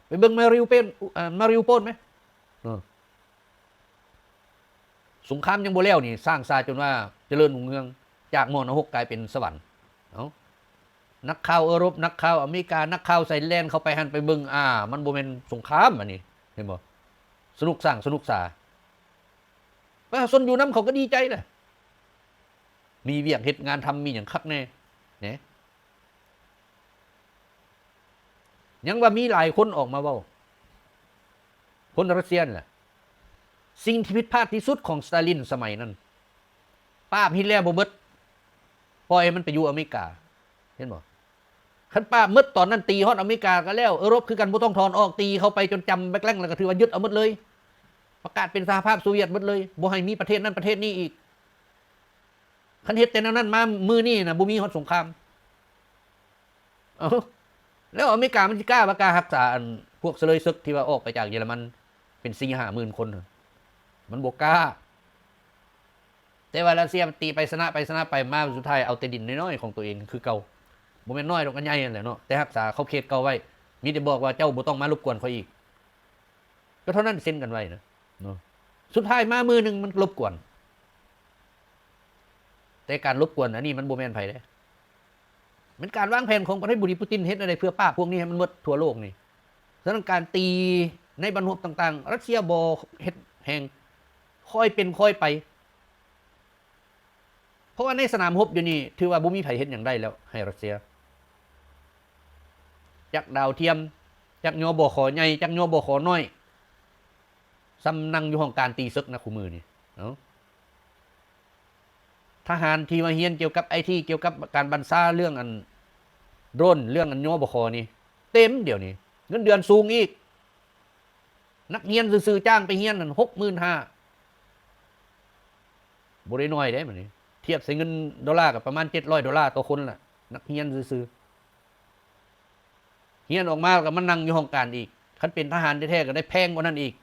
ໄປເບິ່ງມາຣິວເປນ ເອີ ມາຣິວໂປນໄໝ? ເນາະ. ສົງຄາມຍັງບໍ່ແລ້ວນີ້ ສ້າງສາຈົນວ່າຈະເລີນຮຸ່ງເຮືອງ ຈາກມໍນະຫົກກາຍເປັນສະຫວັນ. ເອົ້າ ນັກຂ່າວເອີຣົບ ນັກຂ່າວອາເມລິກາ ນັກຂ່າວໃສແລ່ນເຂົ້າໄປຫັ້ນໄປເບິ່ງ ອ່າ ມັນບໍ່ແມ່ນສົງຄາມອັນນີ້ ເຫັນບໍ່? ສະໜຸກສ້າງ ສະໜຸກສາ ປະຊາຊົນຢູ່ນຳເຂົາກໍດີໃຈແຫຼະ. ມີວຽກເຮັດງານທຳ ມີຫຍັງຄັກແນ່ ແນະ. ຍັງວ່າມີຫຼາຍຄົນອອກມາເວົ້າ ຄົນຣັດເຊຍນັ້ນແຫຼະ. ສິ່ງທີ່ຜິດພາດທີ່ສຸດຂອງສະຕາລິນສະໄໝນັ້ນ ປາບຮິດແລບໍ່ເບິດ ປ່ອຍໃຫ້ມັນໄປຢູ່ອາເມລິກາ ເຫັນບໍ່? ຄັນປາບໝົດຕອນນັ້ນ ຕີຮອດອາເມລິກາກໍແລ້ວ ເອີຣົບຄືກັນ ບໍ່ຕ້ອງຖອນອອກ ຕີເຂົ້າໄປຈົນຈຳແບັກແລັງ ແລ້ວກໍຖືວ່າຍຶດເອົາໝົດເລີຍ ປະກາດເປັນສະຫະພາບໂຊວຽດໝົດເລີຍ ບໍ່ໃຫ້ມີປະເທດນັ້ນປະເທດນີ້ອີກ. ຄັນເຮັດແຕ່ແນວນັ້ນມາ ມື້ນີ້ນະ ບໍ່ມີຮອດສົງຄາມ. ເອົ້າ ແລ້ວອາເມລິກາມັນຊິກ້າບໍ່ກ້າຮັກສາ ອັນ ພວກສະເລີຍເສິກທີ່ວ່າອອກໄປຈາກເຢຍລະມັນເປັນສີ່ຫ້າໝື່ນຄົນ ມັນບໍ່ກ້າ. ແຕ່ວ່າຣັດເຊຍມັນຕີໄປຊະນະໄປຊະນະໄປມາ ສຸດທ້າຍເອົາແຕ່ດິນນ້ອຍໆຂອງຕົວເອງຄືເກົ່າ ບໍ່ແມ່ນນ້ອຍດອກ ອັນໃຫຍ່ຫັ້ນແຫຼະເນາະ ແຕ່ຮັກສາຂອບເຂດເກົ່າໄວ້ ມີແຕ່ບອກວ່າເຈົ້າບໍ່ຕ້ອງມາລົບກວນຂ້ອຍອີກ ກໍເທົ່ານັ້ນ ເຊັນກັນໄວ້ນະເນາະ. ສຸດທ້າຍມາມື້ໜຶ່ງມັນລົບກວນ ແຕ່ການລົບກວນອັນນີ້ມັນບໍ່ແມ່ນໃຜເດ້ ແມ່ນການວາງແຜນຂອງປະທານາທິບໍດີປູຕິນ ເຮັດແນວໃດເພື່ອປາບພວກນີ້ໃຫ້ມັນໝົດທົ່ວໂລກນີ້. ສະນັ້ນການຕີໃນບັ້ນຮົບຕ່າງໆ ຣັດເຊຍບໍ່ເຮັດແຮງ ຄ່ອຍເປັນຄ່ອຍໄປ ເພາະວ່າໃນສະໜາມຮົບດຽວນີ້ຖືວ່າບໍ່ມີໃຜເຮັດຫຍັງໄດ້ແລ້ວໃຫ້ຣັດເຊຍ ຈັກດາວທຽມ ຈັກ ຍບຂ ໃຫຍ່ ຈັກ ຍບຂ ນ້ອຍ ສ່ຳນັ່ງຢູ່ຫ້ອງການຕີເສິກນະຄູ່ມື້ນີ້. ເອົ້າ ທະຫານທີ່ວ່າຮຽນກ່ຽວກັບໄອທີ ກ່ຽວກັບການບັນຊາເລື່ອງອັນໂດຣນ ເລື່ອງອັນ ຍບຂ ນີ້ເຕັມດຽວນີ້ ເງິນເດືອນສູງອີກ. ນັກຮຽນຊື່ໆ ຈ້າງໄປຮຽນນັ້ນຫົກໝື່ນຫ້າ ບໍ່ໄດ້ໜ້ອຍເດ້ບັດນີ້ ທຽບໃສ່ເງິນໂດລາກໍປະມານເຈັດຮ້ອຍໂດລາຕໍ່ຄົນລະ ນັກຮຽນຊື່ໆ. ຮຽນອອກມາກໍມານັ່ງຢູ່ຫ້ອງການອີກ ຄັນເປັນທະຫານແທ້ໆກໍໄດ້ແພງກວ່ານັ້ນອີກ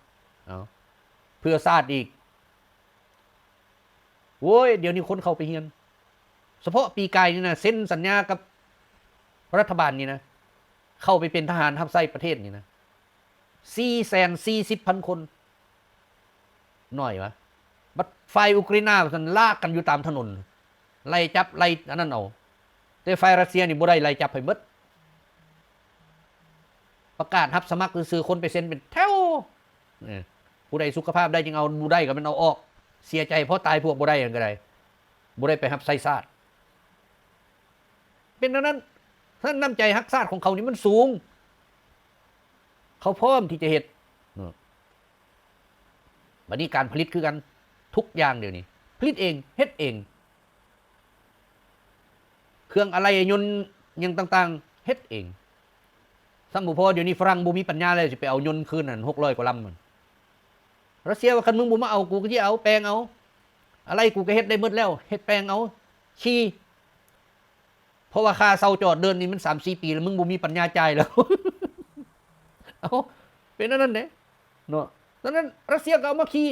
ເອົ້າ ເພື່ອຊາດອີກ. ໂອ້ຍ ດຽວນີ້ຄົນເຂົ້າໄປຮຽນ ສະເພາະປີກາຍນີ້ນະ ເຊັນສັນຍາກັບລັດຖະບານນີ້ນະ ເຂົ້າໄປເປັນທະຫານຮັບໃຊ້ປະເທດນີ້ນະ ສີ່ແສນສີ່ສິບພັນຄົນ ໜ້ອຍວະ. ບັດຝ່າຍອຸກຣາຍນາຊັ້ນ ລາກກັນຢູ່ຕາມຖະໜົນ ໄລ່ຈັບໄລ່ອັນນັ້ນເອົາ ແຕ່ຝ່າຍຣັດເຊຍນີ້ບໍ່ໄດ້ໄລ່ຈັບໃຫ້ໝົດ ປະກາດຮັບສະໝັກຊື່ໆ ຄົນໄປເຊັນເປັນແຖວ ເອີ ຜູ້ໃດສຸຂະພາບໄດ້ຈຶ່ງເອົາ ບໍ່ໄດ້ກໍແມ່ນເອົາອອກ ເສຍໃຈພໍຕາຍພວກບໍ່ໄດ້ນັ້ນກໍໄດ້ ບໍ່ໄດ້ໄປຮັບໃຊ້ຊາດ ເປັນແນວນັ້ນ. ສະນັ້ນນ້ຳໃຈຮັກຊາດຂອງເຂົານີ້ມັນສູງ ເຂົາພ້ອມທີ່ຈະເຮັດເນາະ. ບັດນີ້ການຜະລິດຄືກັນ ທຸກຢ່າງດຽວນີ້ຜະລິດເອງ ເຮັດເອງ ເຄື່ອງອາໄຫຼ່ຍົນຫຍັງຕ່າງໆ ເຮັດເອງ. ຊ້ຳບໍ່ພໍ ດຽວນີ້ຝຣັ່ງບໍ່ມີປັນຍາແລ້ວ ຊິໄປເອົາຍົນຄືນນັ້ນ ຫົກຮ້ອຍກວ່າລຳນັ້ນ. ຣັດເຊຍວ່າ ຄັນມຶງບໍ່ມາເອົາ ກູກໍຊິເອົາ ແປງເອົາ ອາໄຫຼ່ກູກໍເຮັດໄດ້ໝົດແລ້ວ ເຮັດແປງເອົາຂີ່ ເພາະວ່າຄ່າເຊົ່າຈອດເດີນນີ້ມັນສາມສີ່ປີແລ້ວ ມຶງບໍ່ມີປັນຍາຈ່າຍແລ້ວ. ເອົ້າ ເປັນອັນນັ້ນເດ້ເນາະ. ສະນັ້ນຣັດເຊຍກໍເອົາມາຂີ່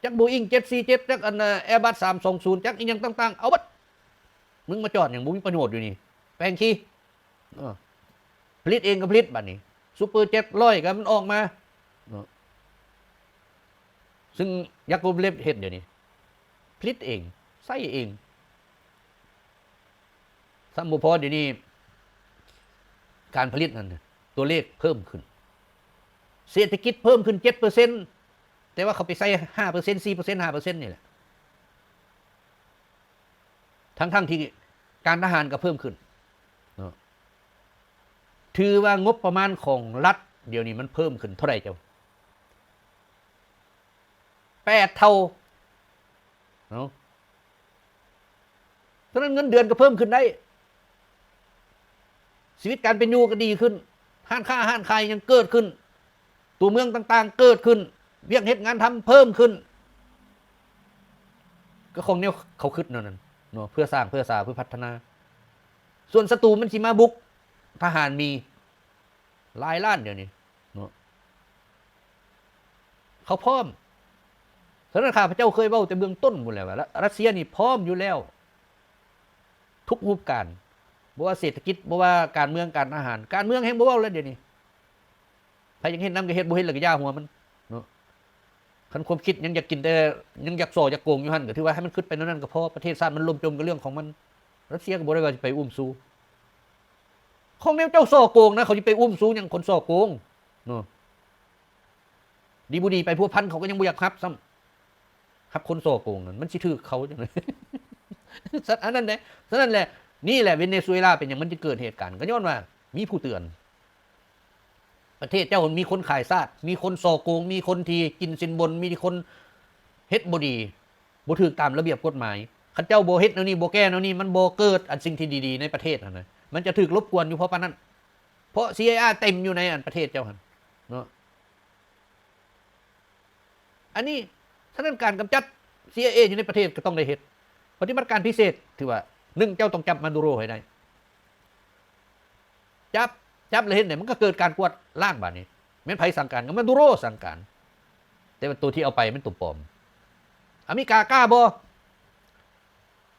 ຈັກໂບອິງເຈັດສີ່ເຈັດ ຈັກອັນ ແອບາສສາມສອງສູນ ຈັກອີ່ຫຍັງຕ່າງໆ ເອົາເບິດ. ມຶງມາຈອດຫຍັງ ບໍ່ມີປະໂຫຍດຢູ່ນີ້ ແປງຂີ່ ເອີ ຜະລິດເອງກໍຜະລິດ ບັດນີ້ ຊຸບເປີເຈັດຮ້ອຍກໍມັນອອກມາເນາະ ຊຶ່ງຢາໂກເລັບເຮັດດຽວນີ້ ຜະລິດເອງ ໃຊ້ເອງ. ຊ້ຳບໍ່ພໍ ດຽວນີ້ການຜະລິດນັ້ນ ຕົວເລກເພີ່ມຂຶ້ນ ເສດຖະກິດເພີ່ມຂຶ້ນເຈັດເປີເຊັນ ແຕ່ວ່າເຂົາໄປໃສ່ຫ້າເປີເຊັນ ສີ່ເປີເຊັນ ຫ້າເປີເຊັນນີ້ແຫຼະ. ທັງໆທີ່ການທະຫານກໍເພີ່ມຂຶ້ນເນາະ ຖືວ່າງົບປະມານຂອງລັດດຽວນີ້ມັນເພີ່ມຂຶ້ນເທົ່າໃດເຈົ້າ? ແປດເທົ່າເນາະ. ສະນັ້ນເງິນເດືອນກໍເພີ່ມຂຶ້ນໄດ້ ຊີວິດການເປັນຢູ່ກໍດີຂຶ້ນ ຮ້ານຄ້າຮ້ານຂາຍຫຍັງເກີດຂຶ້ນ ຕົວເມືອງຕ່າງໆເກີດຂຶ້ນ ວຽກເຮັດງານທຳເພີ່ມຂຶ້ນ ກໍຂອງແນວເຂົາຄິດແນວນັ້ນເນາະ ເພື່ອສ້າງ ເພື່ອສາ ເພື່ອພັດທະນາ. ສ່ວນສັດຕູມັນຊິມາບຸກ ທະຫານມີຫຼາຍລ້ານດຽວນີ້ເນາະ ເຂົາພ້ອມ. ສະນັ້ນຂ້າພະເຈົ້າເຄີຍເວົ້າແຕ່ເບື້ອງຕົ້ນພຸ້ນແຫຼະວ່າ ຣັດເຊຍນີ້ພ້ອມຢູ່ແລ້ວ ທຸກຮູບການ ບໍ່ວ່າເສດຖະກິດ ບໍ່ວ່າການເມືອງ ການທະຫານ ການເມືອງແຮ່ງບໍ່ເວົ້າແລ້ວດຽວນີ້ ໃຜຢາກເຮັດນຳກໍເຮັດ ບໍ່ເຮັດແລ້ວກໍຢ່າຫົວມັນເນາະ. ຄັນຄວາມຄິດຍັງຢາກກິນແຕ່ ຍັງຢາກສໍ້ຢາກໂກງຢູ່ຫັ້ນ ກໍຖືວ່າໃຫ້ມັນຄິດໄປແນວນັ້ນກໍພໍ ປະເທດຊາດມັນລົ້ມຈົມກໍເລື່ອງຂອງມັນ. ຣັດເຊຍກໍບໍ່ໄດ້ວ່າຊິໄປອຸ້ມຊູ ຂອງແນວເຈົ້າສໍ້ໂກງນະ ເຂົາຊິໄປອຸ້ມຊູຫຍັງ ຄົນສໍ້ໂກງເນາະ. ດີບໍ່ດີໄປພົວພັນ ເຂົາກໍຍັງບໍ່ຢາກຮັບຊ້ຳ ຮັບຄົນສໍ້ໂກງນັ້ນ ມັນຊິຖືກເຂົາຈັ່ງໃດ. ສະ ອັນນັ້ນແຫຼະ ສະນັ້ນແຫຼະ ນີ້ແຫຼະ ເວເນຊູເອລາເປັນຫຍັງມັນຈຶ່ງເກີດເຫດການ ກໍຍ້ອນວ່າມີຜູ້ເຕືອນ. ປະເທດເຈົ້າມີຄົນຂາຍຊາດ ມີຄົນສໍ້ໂກງ ມີຄົນທີ່ກິນສິນບົນ ມີຄົນເຮັດບໍ່ດີ ບໍ່ຖືກຕາມລະບຽບກົດໝາຍ. ຄັນເຈົ້າບໍ່ເຮັດແນວນີ້ ບໍ່ແກ້ແນວນີ້ ມັນບໍ່ເກີດອັນສິ່ງທີ່ດີໆໃນປະເທດຫັ້ນນະ ມັນຈະຖືກລົບກວນຢູ່ເພາະປານນັ້ນ ເພາະ ຊີໄອເອ ເຕັມຢູ່ໃນອັນປະເທດເຈົ້າຫັ້ນເນາະ. ອັນນີ້ ສະນັ້ນການກຳຈັດ ຊີໄອເອ ຢູ່ໃນປະເທດກໍຕ້ອງໄດ້ເຮັດ ປະຕິບັດການພິເສດ ຖືວ່າ ໜຶ່ງ ເຈົ້າຕ້ອງຈັບມາດູໂຣໃຫ້ໄດ້ ຈັບ ຈັບແລ້ວເຮັດແນວໃດ ມັນກໍເກີດການກວາດລ້າງບາດນີ້ ແມ່ນໃຜສັ່ງການ ກໍມາດູໂຣສັ່ງການ ແຕ່ວ່າຕົວທີ່ເອົາໄປແມ່ນຕົວປອມ. ອາເມລິກາກ້າບໍ່?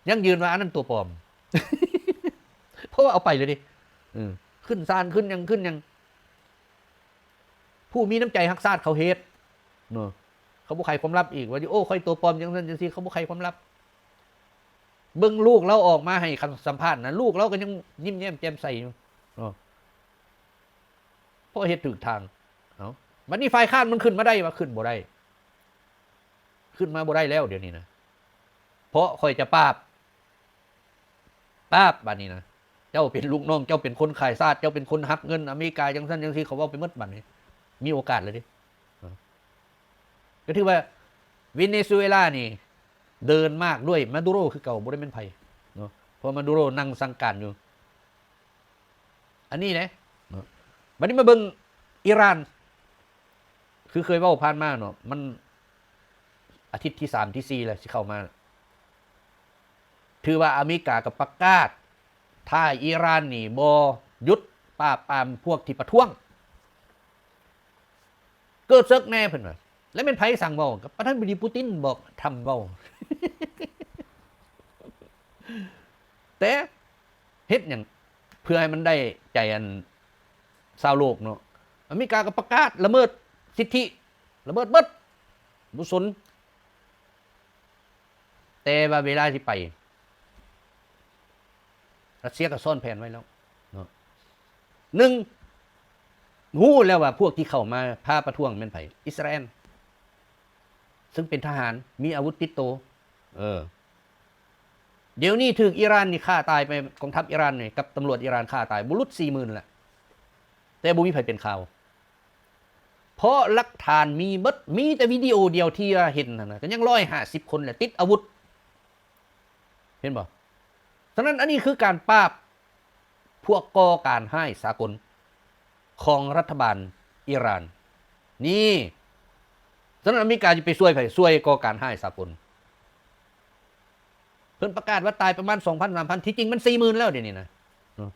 ຢັ້ງຢືນວ່າອັນນັ້ນຕົວປອມ ເພາະວ່າເອົາໄປແລ້ວເດ້ ເອີ ຂຶ້ນສານ ຂຶ້ນຫຍັງ ຂຶ້ນຫຍັງ ຜູ້ມີນ້ຳໃຈຮັກຊາດເຂົາເຮັດເນາະ ເຂົາບໍ່ໄຂຄວາມລັບອີກ ວ່າ ໂອ້ ຂ້ອຍຕົວປອມ ຈັ່ງຊັ້ນຈັ່ງຊີ້ ເຂົາບໍ່ໄຂຄວາມລັບ. ເບິ່ງລູກລາວອອກມາໃຫ້ຄຳສຳພາດນະ ລູກລາວກໍຍັງຍິ້ມແຍ້ມແຈ່ມໃສຢູ່ເນາະ ເພາະເຮັດຖືກທາງ. ເອົ້າ ບັດນີ້ຝ່າຍຄ້ານມັນຂຶ້ນມາໄດ້ ວ່າຂຶ້ນບໍ່ໄດ້ ຂຶ້ນມາບໍ່ໄດ້ແລ້ວດຽວນີ້ນະ ເພາະຂ້ອຍຈະປາບ ປາບ ບາດນີ້ນະ ເຈົ້າເປັນລູກນ້ອງ ເຈົ້າເປັນຄົນຂາຍຊາດ ເຈົ້າເປັນຄົນຮັບເງິນອາເມລິກາ ຈັ່ງຊັ້ນຈັ່ງຊີ້ ເຂົາເວົ້າໄປໝົດ ບາດນີ້ມີໂອກາດແລ້ວເດ້. ກໍຖືວ່າເວເນຊູເອລານີ້ເດີນມາກດ້ວຍມາດູໂຣຄືເກົ່າ ບໍ່ໄດ້ແມ່ນໃຜເນາະ ເພາະມາດູໂຣນັ່ງສັ່ງການຢູ່ ອັນນີ້ເດ້ເນາະ. ບັດນີ້ມາເບິ່ງອີຣານ ຄືເຄີຍເວົ້າຜ່ານມາເນາະ ມັນອາທິດທີສາມທີສີ່ແລ້ວ ຊິເຂົ້າມາ ຖືວ່າອາເມລິກາກໍປະກາດ ຖ້າອີຣານນີ້ບໍ່ຢຸດປາບປາມພວກທີ່ປະທ້ວງ ເກີດເສິກແນ່ ເພິ່ນວ່າ. ແລ້ວແມ່ນໃຜສັ່ງເວົ້າ? ກໍປະທານາທິບໍດີປູຕິນບອກ ທຳເວົ້າ ແຕ່ເຮັດຫຍັງ ເພື່ອໃຫ້ມັນໄດ້ໃຈອັນຊາວໂລກເນາະ. ອາເມລິກາກໍປະກາດລະເມີດສິດທິ ລະເມີດເບິດ ບໍ່ສົນ. ແຕ່ວ່າເວລາຊິໄປ ຣັດເຊຍກໍຊ້ອນແຜນໄວ້ແລ້ວເນາະ. ໜຶ່ງ ຮູ້ແລ້ວວ່າພວກທີ່ເຂົ້າມາພາປະທ້ວງແມ່ນໃຜ? ອິດສະຣາແອນ ຊຶ່ງເປັນທະຫານ ມີອາວຸດຕິດໂຕ. ເອີ ດຽວນີ້ຖືກອີຣານນີ້ຂ້າຕາຍໄປ, ກອງທັບອີຣານນີ້ກັບຕຳຫຼວດອີຣານຂ້າຕາຍ ບໍ່ຫຼຸດສີ່ໝື່ນແຫຼະ, ແຕ່ບໍ່ມີໃຜເປັນຂ່າວ. ເພາະຫຼັກຖານມີເບິດ, ມີແຕ່ວິດີໂອດຽວທີ່ວ່າເຫັນຫັ້ນນະ ກໍຍັງຮ້ອຍຫ້າສິບຄົນແຫຼະ ຕິດອາວຸດ. ເຫັນບໍ່? ສະນັ້ນ ອັນນີ້ຄືການປາບພວກກໍ່ການຮ້າຍສາກົນຂອງລັດຖະບານອີຣານນີ້. ສະນັ້ນ ອາເມລິກາຈະໄປຊ່ວຍໃຜ? ຊ່ວຍກໍ່ການຮ້າຍສາກົນ. ເພິ່ນປະກາດວ່າຕາຍປະມານສອງພັນ ສາມພັນ, ທີ່ຈິງມັນສີ່ໝື່ນແລ້ວດຽວນີ້ນະ. ເນາະ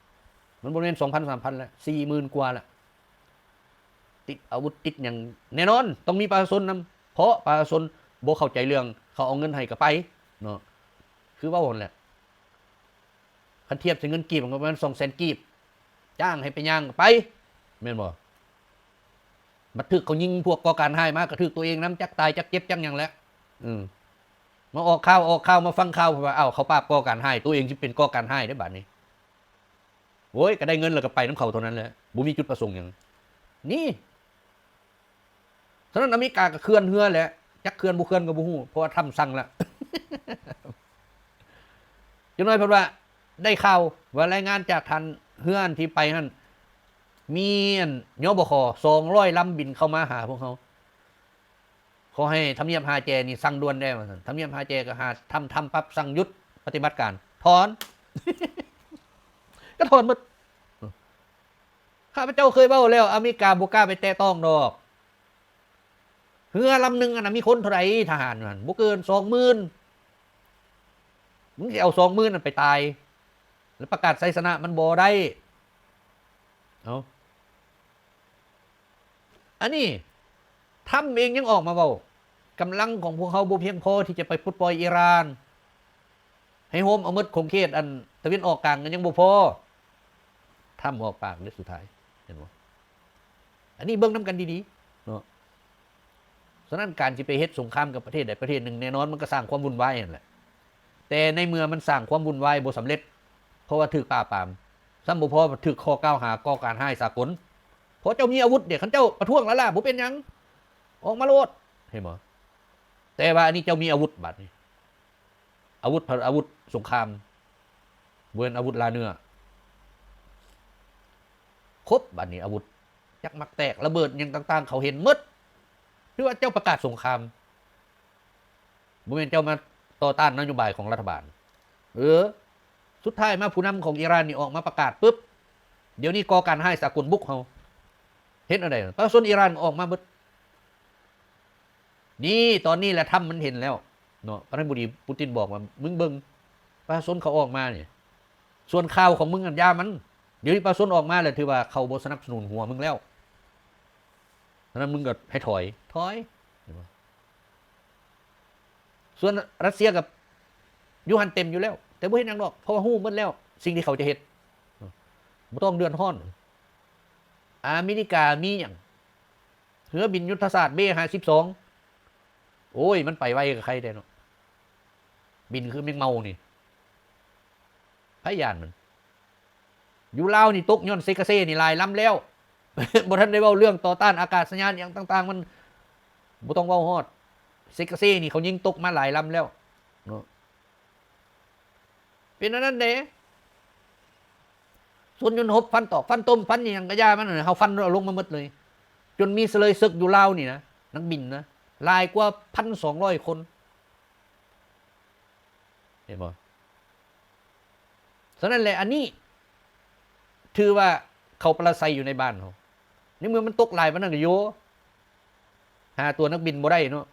ມັນບໍ່ແມ່ນສອງພັນ ສາມພັນແລ້ວ, ສີ່ໝື່ນກວ່າແລ້ວ. ຕິດອາວຸດຕິດຫຍັງແນ່ນອນ ຕ້ອງມີປະຊາຊົນນຳ, ເພາະປະຊາຊົນບໍ່ເຂົ້າໃຈເລື່ອງ, ເຂົາເອົາເງິນໃຫ້ກໍໄປເນາະ. ຄືເວົ້າຫັ້ນແຫຼະ, ຄັນທຽບໃສ່ເງິນກີບ ມັນກໍປະມານສອງແສນກີບ, ຈ້າງໃຫ້ໄປຍ່າງກໍໄປ ແມ່ນບໍ່? ບັດຖືກເຂົາຍິງພວກກໍ່ການຮ້າຍມາ ກໍຖືກຕົວເອງນຳ, ຈັກຕາຍຈັກເຈັບຈັກຫຍັງແຫຼະ. ເອີ ມາອອກຂ່າວ ອອກຂ່າວ ມາຟັງຂ່າວວ່າ ອ້າວ ເຂົາປາບກໍ່ການຮ້າຍ, ຕົວເອງຊິເປັນກໍ່ການຮ້າຍເດ້ບາດນີ້. ໂອ້ຍ ກໍໄດ້ເງິນແລ້ວກໍໄປນຳເຂົາເທົ່ານັ້ນແຫຼະ, ບໍ່ມີຈຸດປະສົງຫຍັງນີ້. ສະນັ້ນ ອາເມລິກາກໍເຄື່ອນເຮືອແຫຼະ, ຈັກເຄື່ອນບໍ່ເຄື່ອນກໍບໍ່ຮູ້ ເພາະວ່າທຳສັ່ງແລ້ວ. ຈັກໜ້ອຍເພິ່ນວ່າໄດ້ຂ່າວວ່າ ລາຍງານຈາກທ່ານເຮືອອັນທີ່ໄປຫັ້ນ ມີອັນ ຍບຂ ສອງຮ້ອຍລຳບິນເຂົ້າມາຫາພວກເຮົາ. ຂໍໃຫ້ທຳນຽບຮາແຈນີ້ສັ່ງດ່ວນແດ່ວ່າຊັ້ນ. ທຳນຽບຮາແຈກໍຫາທຳ ທຳປັບ ສັ່ງຢຸດປະຕິບັດການ ຖອນ ກໍຖອນໝົດ. ຂ້າພະເຈົ້າເຄີຍເວົ້າແລ້ວ ອາເມລິກາບໍ່ກ້າໄປແຕະຕ້ອງດອກ. ເຮືອລຳໜຶ່ງອັນນະມີຄົນເທົ່າໃດ? ທະຫານຫັ້ນບໍ່ເກີນສອງໝື່ນ. ມຶງຊິເອົາສອງໝື່ນນັ້ນໄປຕາຍ ແລ້ວປະກາດໄຊຊະນະມັນບໍ່ໄດ້. ເອົາ ອັນນີ້ ທຳເອງຍັງອອກມາເວົ້າ ກຳລັງຂອງພວກເຮົາບໍ່ພຽງພໍທີ່ຈະໄປປົດປ່ອຍອີຣານ ໃຫ້ໂຮມເອົາໝົດຂົງເຂດອັນຕາເວັນອອກກາງກໍຍັງບໍ່ພໍ. ທຳອອກປາກເດ້ສຸດທ້າຍ ເຫັນບໍ່? ອັນນີ້ເບິ່ງນຳກັນດີໆເນາະ. ສະນັ້ນ ການຊິໄປເຮັດສົງຄາມກັບປະເທດໃດປະເທດໜຶ່ງ ແນ່ນອນມັນກໍສ້າງຄວາມວຸ່ນວາຍຫັ້ນແຫຼະ. ແຕ່ໃນເມື່ອມັນສ້າງຄວາມວຸ່ນວາຍບໍ່ສຳເລັດ ເພາະວ່າຖືກປາບປາມ, ຊ້ຳບໍ່ພໍຖືກຂໍ້ກ່າວຫາກໍ່ການຮ້າຍສາກົນ. ເພາະເຈົ້າມີອາວຸດເດ້, ຄັນເຈົ້າປະທ້ວງລ້າໆ ບໍ່ເປັນຫຍັງ, ອອກມາໂລດ, ເຫັນບໍ່? ແຕ່ວ່າອັນນີ້ເຈົ້າມີອາວຸດບາດນີ້. ອາວຸດ ອາວຸດສົງຄາມ ບໍ່ແມ່ນອາວຸດລ່າເນື້ອ. ຄົບ ບາດນີ້ອາວຸດ ຈັກໝາກແຕກ ລະເບີດຫຍັງຕ່າງໆ ເຂົາເຫັນໝົດ. ຄືວ່າເຈົ້າປະກາດສົງຄາມ ບໍ່ແມ່ນເຈົ້າມາຕໍ່ຕ້ານນະໂຍບາຍຂອງລັດຖະບານ. ເອີ ສຸດທ້າຍມາຜູ້ນຳຂອງອີຣານນີ້ອອກມາປະກາດປຶບ ດຽວນີ້ກໍ່ການຮ້າຍສາກົນບຸກເຮົາ. ເຮັດແນວໃດ? ປະຊາຊົນອີຣານອອກມາເບິດ. ນີ້ ຕອນນີ້ແຫຼະ ທຳມັນເຫັນແລ້ວເນາະ. ປະທານາທິບໍດີປູຕິນບອກວ່າ ມຶງເບິ່ງ ປະຊາຊົນເຂົາອອກມານີ້. ສ່ວນຂ່າວຂອງມຶງຫັ້ນຢ່າມັນ. ດຽວນີ້ປະຊາຊົນອອກມາແລ້ວ ຖືວ່າເຂົາບໍ່ສະໜັບສະໜູນຫົວມຶງແລ້ວ. ສະນັ້ນມຶງກໍໃຫ້ຖອຍ ຖອຍ. ເຫັນບໍ່? ສ່ວນຣັດເຊຍກໍຢູ່ຫັ້ນເຕັມຢູ່ແລ້ວ ແຕ່ບໍ່ເຮັດຫຍັງດອກ ເພາະວ່າຮູ້ໝົດແລ້ວສິ່ງທີ່ເຂົາຈະເຮັດ. ບໍ່ຕ້ອງເດືອດຮ້ອນ. ອາເມລິກາມີຫຍັງ? ເຮືອບິນຍຸດທະສາດເບຫ້າສິບສອງ. ໂອ້ຍ ມັນໄປໄວກໍໄຄແດ່ເນາະ. ບິນຄືແມງເມົານີ້ ໃຜຢ້ານມັນ? ຢູ່ລາວນີ້ຕົກຍ້ອນເຊກາເຊນີ້ຫຼາຍລຳແລ້ວ. ບໍ່ທັນໄດ້ເວົ້າເລື່ອງຕໍ່ຕ້ານອາກາດສະຍານຫຍັງຕ່າງໆ ມັນບໍ່ຕ້ອງເວົ້າຮອດ. ເຊກາເຊນີ້ເຂົາຍິງຕົກມາຫຼາຍລຳແລ້ວເນາະ. ເປັນອັນນັ້ນເດ້. ສ່ວນຍົນຮົບ ຟັນຕອກ ຟັນຕົມ ຟັນອີ່ຫຍັງກະຢ່າມັນ ເຮົາຟັນເອົາລົງມາໝົດເລີຍ. ຈົນມີສະເລີຍເສິກຢູ່ລາວນີ້ນະ ນັກບິນນະ ຫຼາຍກວ່າພັນສອງຮ້ອຍຄົນ. ເຫັນບໍ່? ສະນັ້ນແຫຼະ ອັນນີ້ຖືວ່າເຂົາປະລະໄຊຢູ່ໃນບ້ານເຮົາ. ໃນເມື່ອມັນຕົກຫຼາຍປານນັ້ນກໍໂຍ ຫາຕົວນັກບິນບໍ່ໄດ້ເນາະ.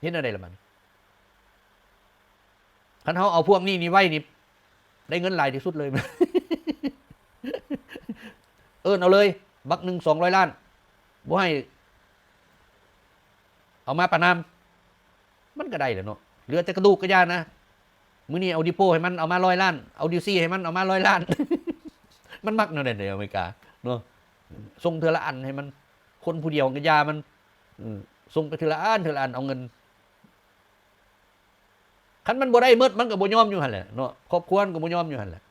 ເຮັດແນວໃດລະບັດນີ້? ຄັນເຮົາເອົາພວກນີ້ນີ້ໄວ້ນີ້ ໄດ້ເງິນຫຼາຍທີ່ສຸດເລີຍ. ເອີ້ນເອົາເລີຍ ບັກໜຶ່ງສອງຮ້ອຍລ້ານ ບໍ່ໃຫ້ເອົາມາປະນາມ. ມັນກໍໄດ້ແຫຼະເນາະ ເຫຼືອແຕ່ກະດູກກະຢ່ານະ. ມື້ນີ້ເອົາດີໂປໃຫ້ມັນ ເອົາມາຮ້ອຍລ້ານ ເອົາດີຊີໃຫ້ມັນ ເອົາມາຮ້ອຍລ້ານ. ມັນມັກແນວນັ້ນເດ້ອາເມລິກາເນາະ. ສົ່ງເທື່ອລະອັນໃຫ້ມັນ ຄົນຜູ້ດຽວກໍຢ່າມັນ ເອີ ສົ່ງໄປເທື່ອລະອັນ ເທື່ອລະອັນ ເອົາເງິນ. ຄັນມັນບໍ່ໄດ້ໝົດ ມັນກໍບໍ່ຍອມຢູ່ຫັ້ນແຫຼະເນາະ ຄອບຄົວມັນກໍບໍ່ຍອມຢູ່ຫັ້ນແຫຼະ.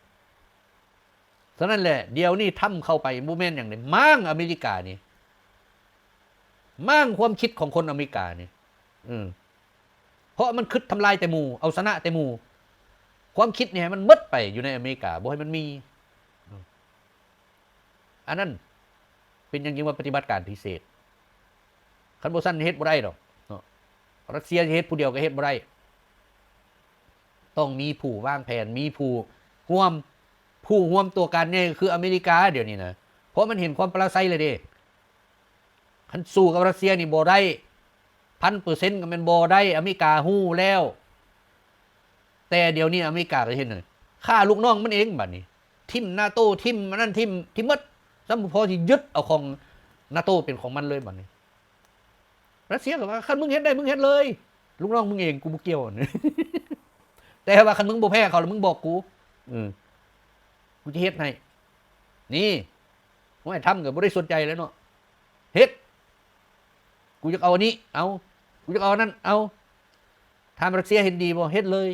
ສະນັ້ນແຫຼະ ດຽວນີ້ທຳເຂົ້າໄປ ບໍ່ແມ່ນຫຍັງເດ້ ມ້າງອາເມລິການີ້ ມ້າງຄວາມຄິດຂອງຄົນອາເມລິການີ້. ເອີ ເພາະມັນຄິດທຳລາຍແຕ່ໝູ່ ເອົາຊະນະແຕ່ໝູ່. ຄວາມຄິດນີ້ໃຫ້ມັນໝົດໄປຢູ່ໃນອາເມລິກາ ບໍ່ໃຫ້ມັນມີ. ອັນນັ້ນເປັນຫຍັງຈຶ່ງວ່າປະຕິບັດການພິເສດ? ຄັນບໍ່ຊັ້ນເຮັດບໍ່ໄດ້ດອກເນາະ. ຣັດເຊຍຊິເຮັດຜູ້ດຽວກໍເຮັດບໍ່ໄດ້ ຕ້ອງມີຜູ້ວາງແຜນ ມີຜູ້ຮ່ວມ ຜູ້ຮ່ວມຕົວການໃຫຍ່ກໍຄືອາເມລິກາດຽວນີ້ນະ ເພາະມັນເຫັນຄວາມປະລະໄຊແລ້ວເດ້. ຄັນສູ້ກັບຣັດເຊຍນີ້ບໍ່ໄດ້ ພັນເປີເຊັນກໍແມ່ນບໍ່ໄດ້. ອາເມລິກາຮູ້ແລ້ວ ແຕ່ດຽວນີ້ອາເມລິກາກໍເຮັດຫຍັງ? ຂ້າລູກນ້ອງມັນເອງບາດນີ້ ຖິ້ມນາໂຕ ຖິ້ມອັນນັ້ນ ຖິ້ມ ຖິ້ມໝົດ. ຊ້ຳບໍ່ພໍຊິຍຶດເອົາຂອງນາໂຕເປັນຂອງມັນເລີຍບາດນີ້. ຣັດເຊຍກໍວ່າ ຄັນມຶງເຮັດໄດ້ ມຶງເຮັດເລີຍ ລູກນ້ອງມຶງເອງ ກູບໍ່ກ່ຽວ. ແຕ່ວ່າຄັນມຶງບໍ່ແພ້ເຂົາ ແລ້ວມຶງບອກກູ ເອີ ກູຈະເຮັດໃຫ້. ນີ້ ຫ້ວຍ ທຳກໍບໍ່ໄດ້ສົນໃຈແລ້ວເນາະ ເຮັດ. ກູຢາກເອົາອັນນີ້ ເອົາ. ກູຢາກເອົາອັນນັ້ນ ເອົາ. ຖາມຣັດເຊຍເຫັນດີບໍ່? ເຮັດເລີຍ.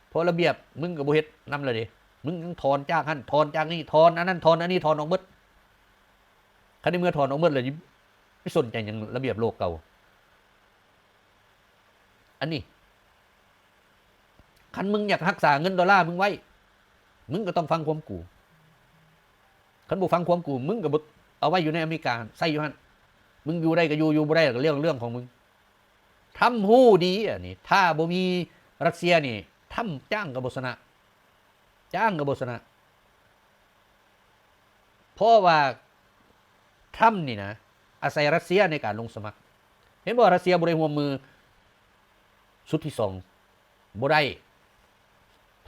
ເພາະລະບຽບມຶງກໍບໍ່ເຮັດນຳແລ້ວເດ້ ມຶງຍັງຖອນຈາກຫັ້ນ ຖອນຈາກນີ້ ຖອນອັນນັ້ນ ຖອນອັນນີ້ ຖອນອອກໝົດ. ຄັນໃນເມື່ອຖອນອອກໝົດແລ້ວ ໄປສົນໃຈຫຍັງລະບຽບໂລກເກົ່າ? ອັນນີ້ ຄັນມຶງຢາກຮັກສາເງິນໂດລາມຶງໄວ້ ມຶງກໍຕ້ອງຟັງຄວາມກູ. ຄັນບໍ່ຟັງຄວາມກູ ມຶງກໍບໍ່ເອົາໄວ້ຢູ່ໃນອາເມລິກາ ໃຊ້ຢູ່ຫັ້ນ. ມຶງຢູ່ໄດ້ກໍຢູ່ ຢູ່ບໍ່ໄດ້ກໍເລື່ອງ ເລື່ອງຂອງມຶງ. ທຳຮູ້ດີອັນນີ້ ຖ້າບໍ່ມີຣັດເຊຍນີ້ ທຳຈ້າງກໍບໍ່ຊະນະ ຈ້າງກໍບໍ່ຊະນະ. ເພາະວ່າທຳນີ້ນະ ອາໄສຣັດເຊຍໃນການລົງສະໝັກ. ເຫັນບໍ່? ຣັດເຊຍບໍ່ໄດ້ຮ່ວມມືຊຸດທີສອງ ບໍ່ໄດ້.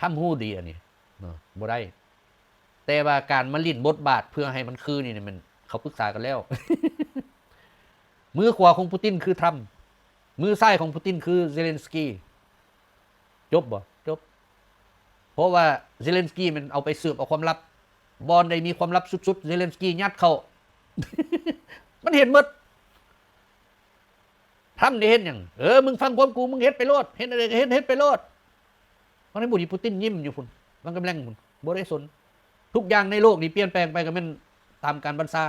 ທຳຮູ້ດີອັນນີ້ເນາະ ບໍ່ໄດ້. ແຕ່ວ່າການມາຫຼິ້ນບົດບາດເພື່ອໃຫ້ມັນຄືນີ້ ແມ່ນເຂົາປຶກສາກັນແລ້ວ. ມືຂວາຂອງປູຕິນຄືທຳ ມືຊ້າຍຂອງປູຕິນຄືເຊເລັນສກີ. ຈົບບໍ່? ຈົບ. ເພາະວ່າເຊເລັນສກີແມ່ນເອົາໄປສືບເອົາຄວາມລັບ ບ່ອນໃດມີຄວາມລັບສຸດໆ ເຊເລັນສກີຍັດເຂົ້າ. ມັນເຫັນໝົດ. ທຳໄດ້ເຮັດຫຍັງ? ເອີ ມຶງຟັງຄວາມກູ ມຶງເຮັດໄປໂລດ ເຮັດອັນໃດກໍເຮັດ ເຮັດໄປໂລດ. ມັນໃຫ້ບຸດີ ປູຕິນຍິ້ມຢູ່ພຸ້ນ ວາງກຳແລັງພຸ້ນ ບໍ່ໄດ້ສົນ. ທຸກຢ່າງໃນໂລກນີ້ປ່ຽນແປງໄປກໍແມ່ນຕາມການບັນຊາ.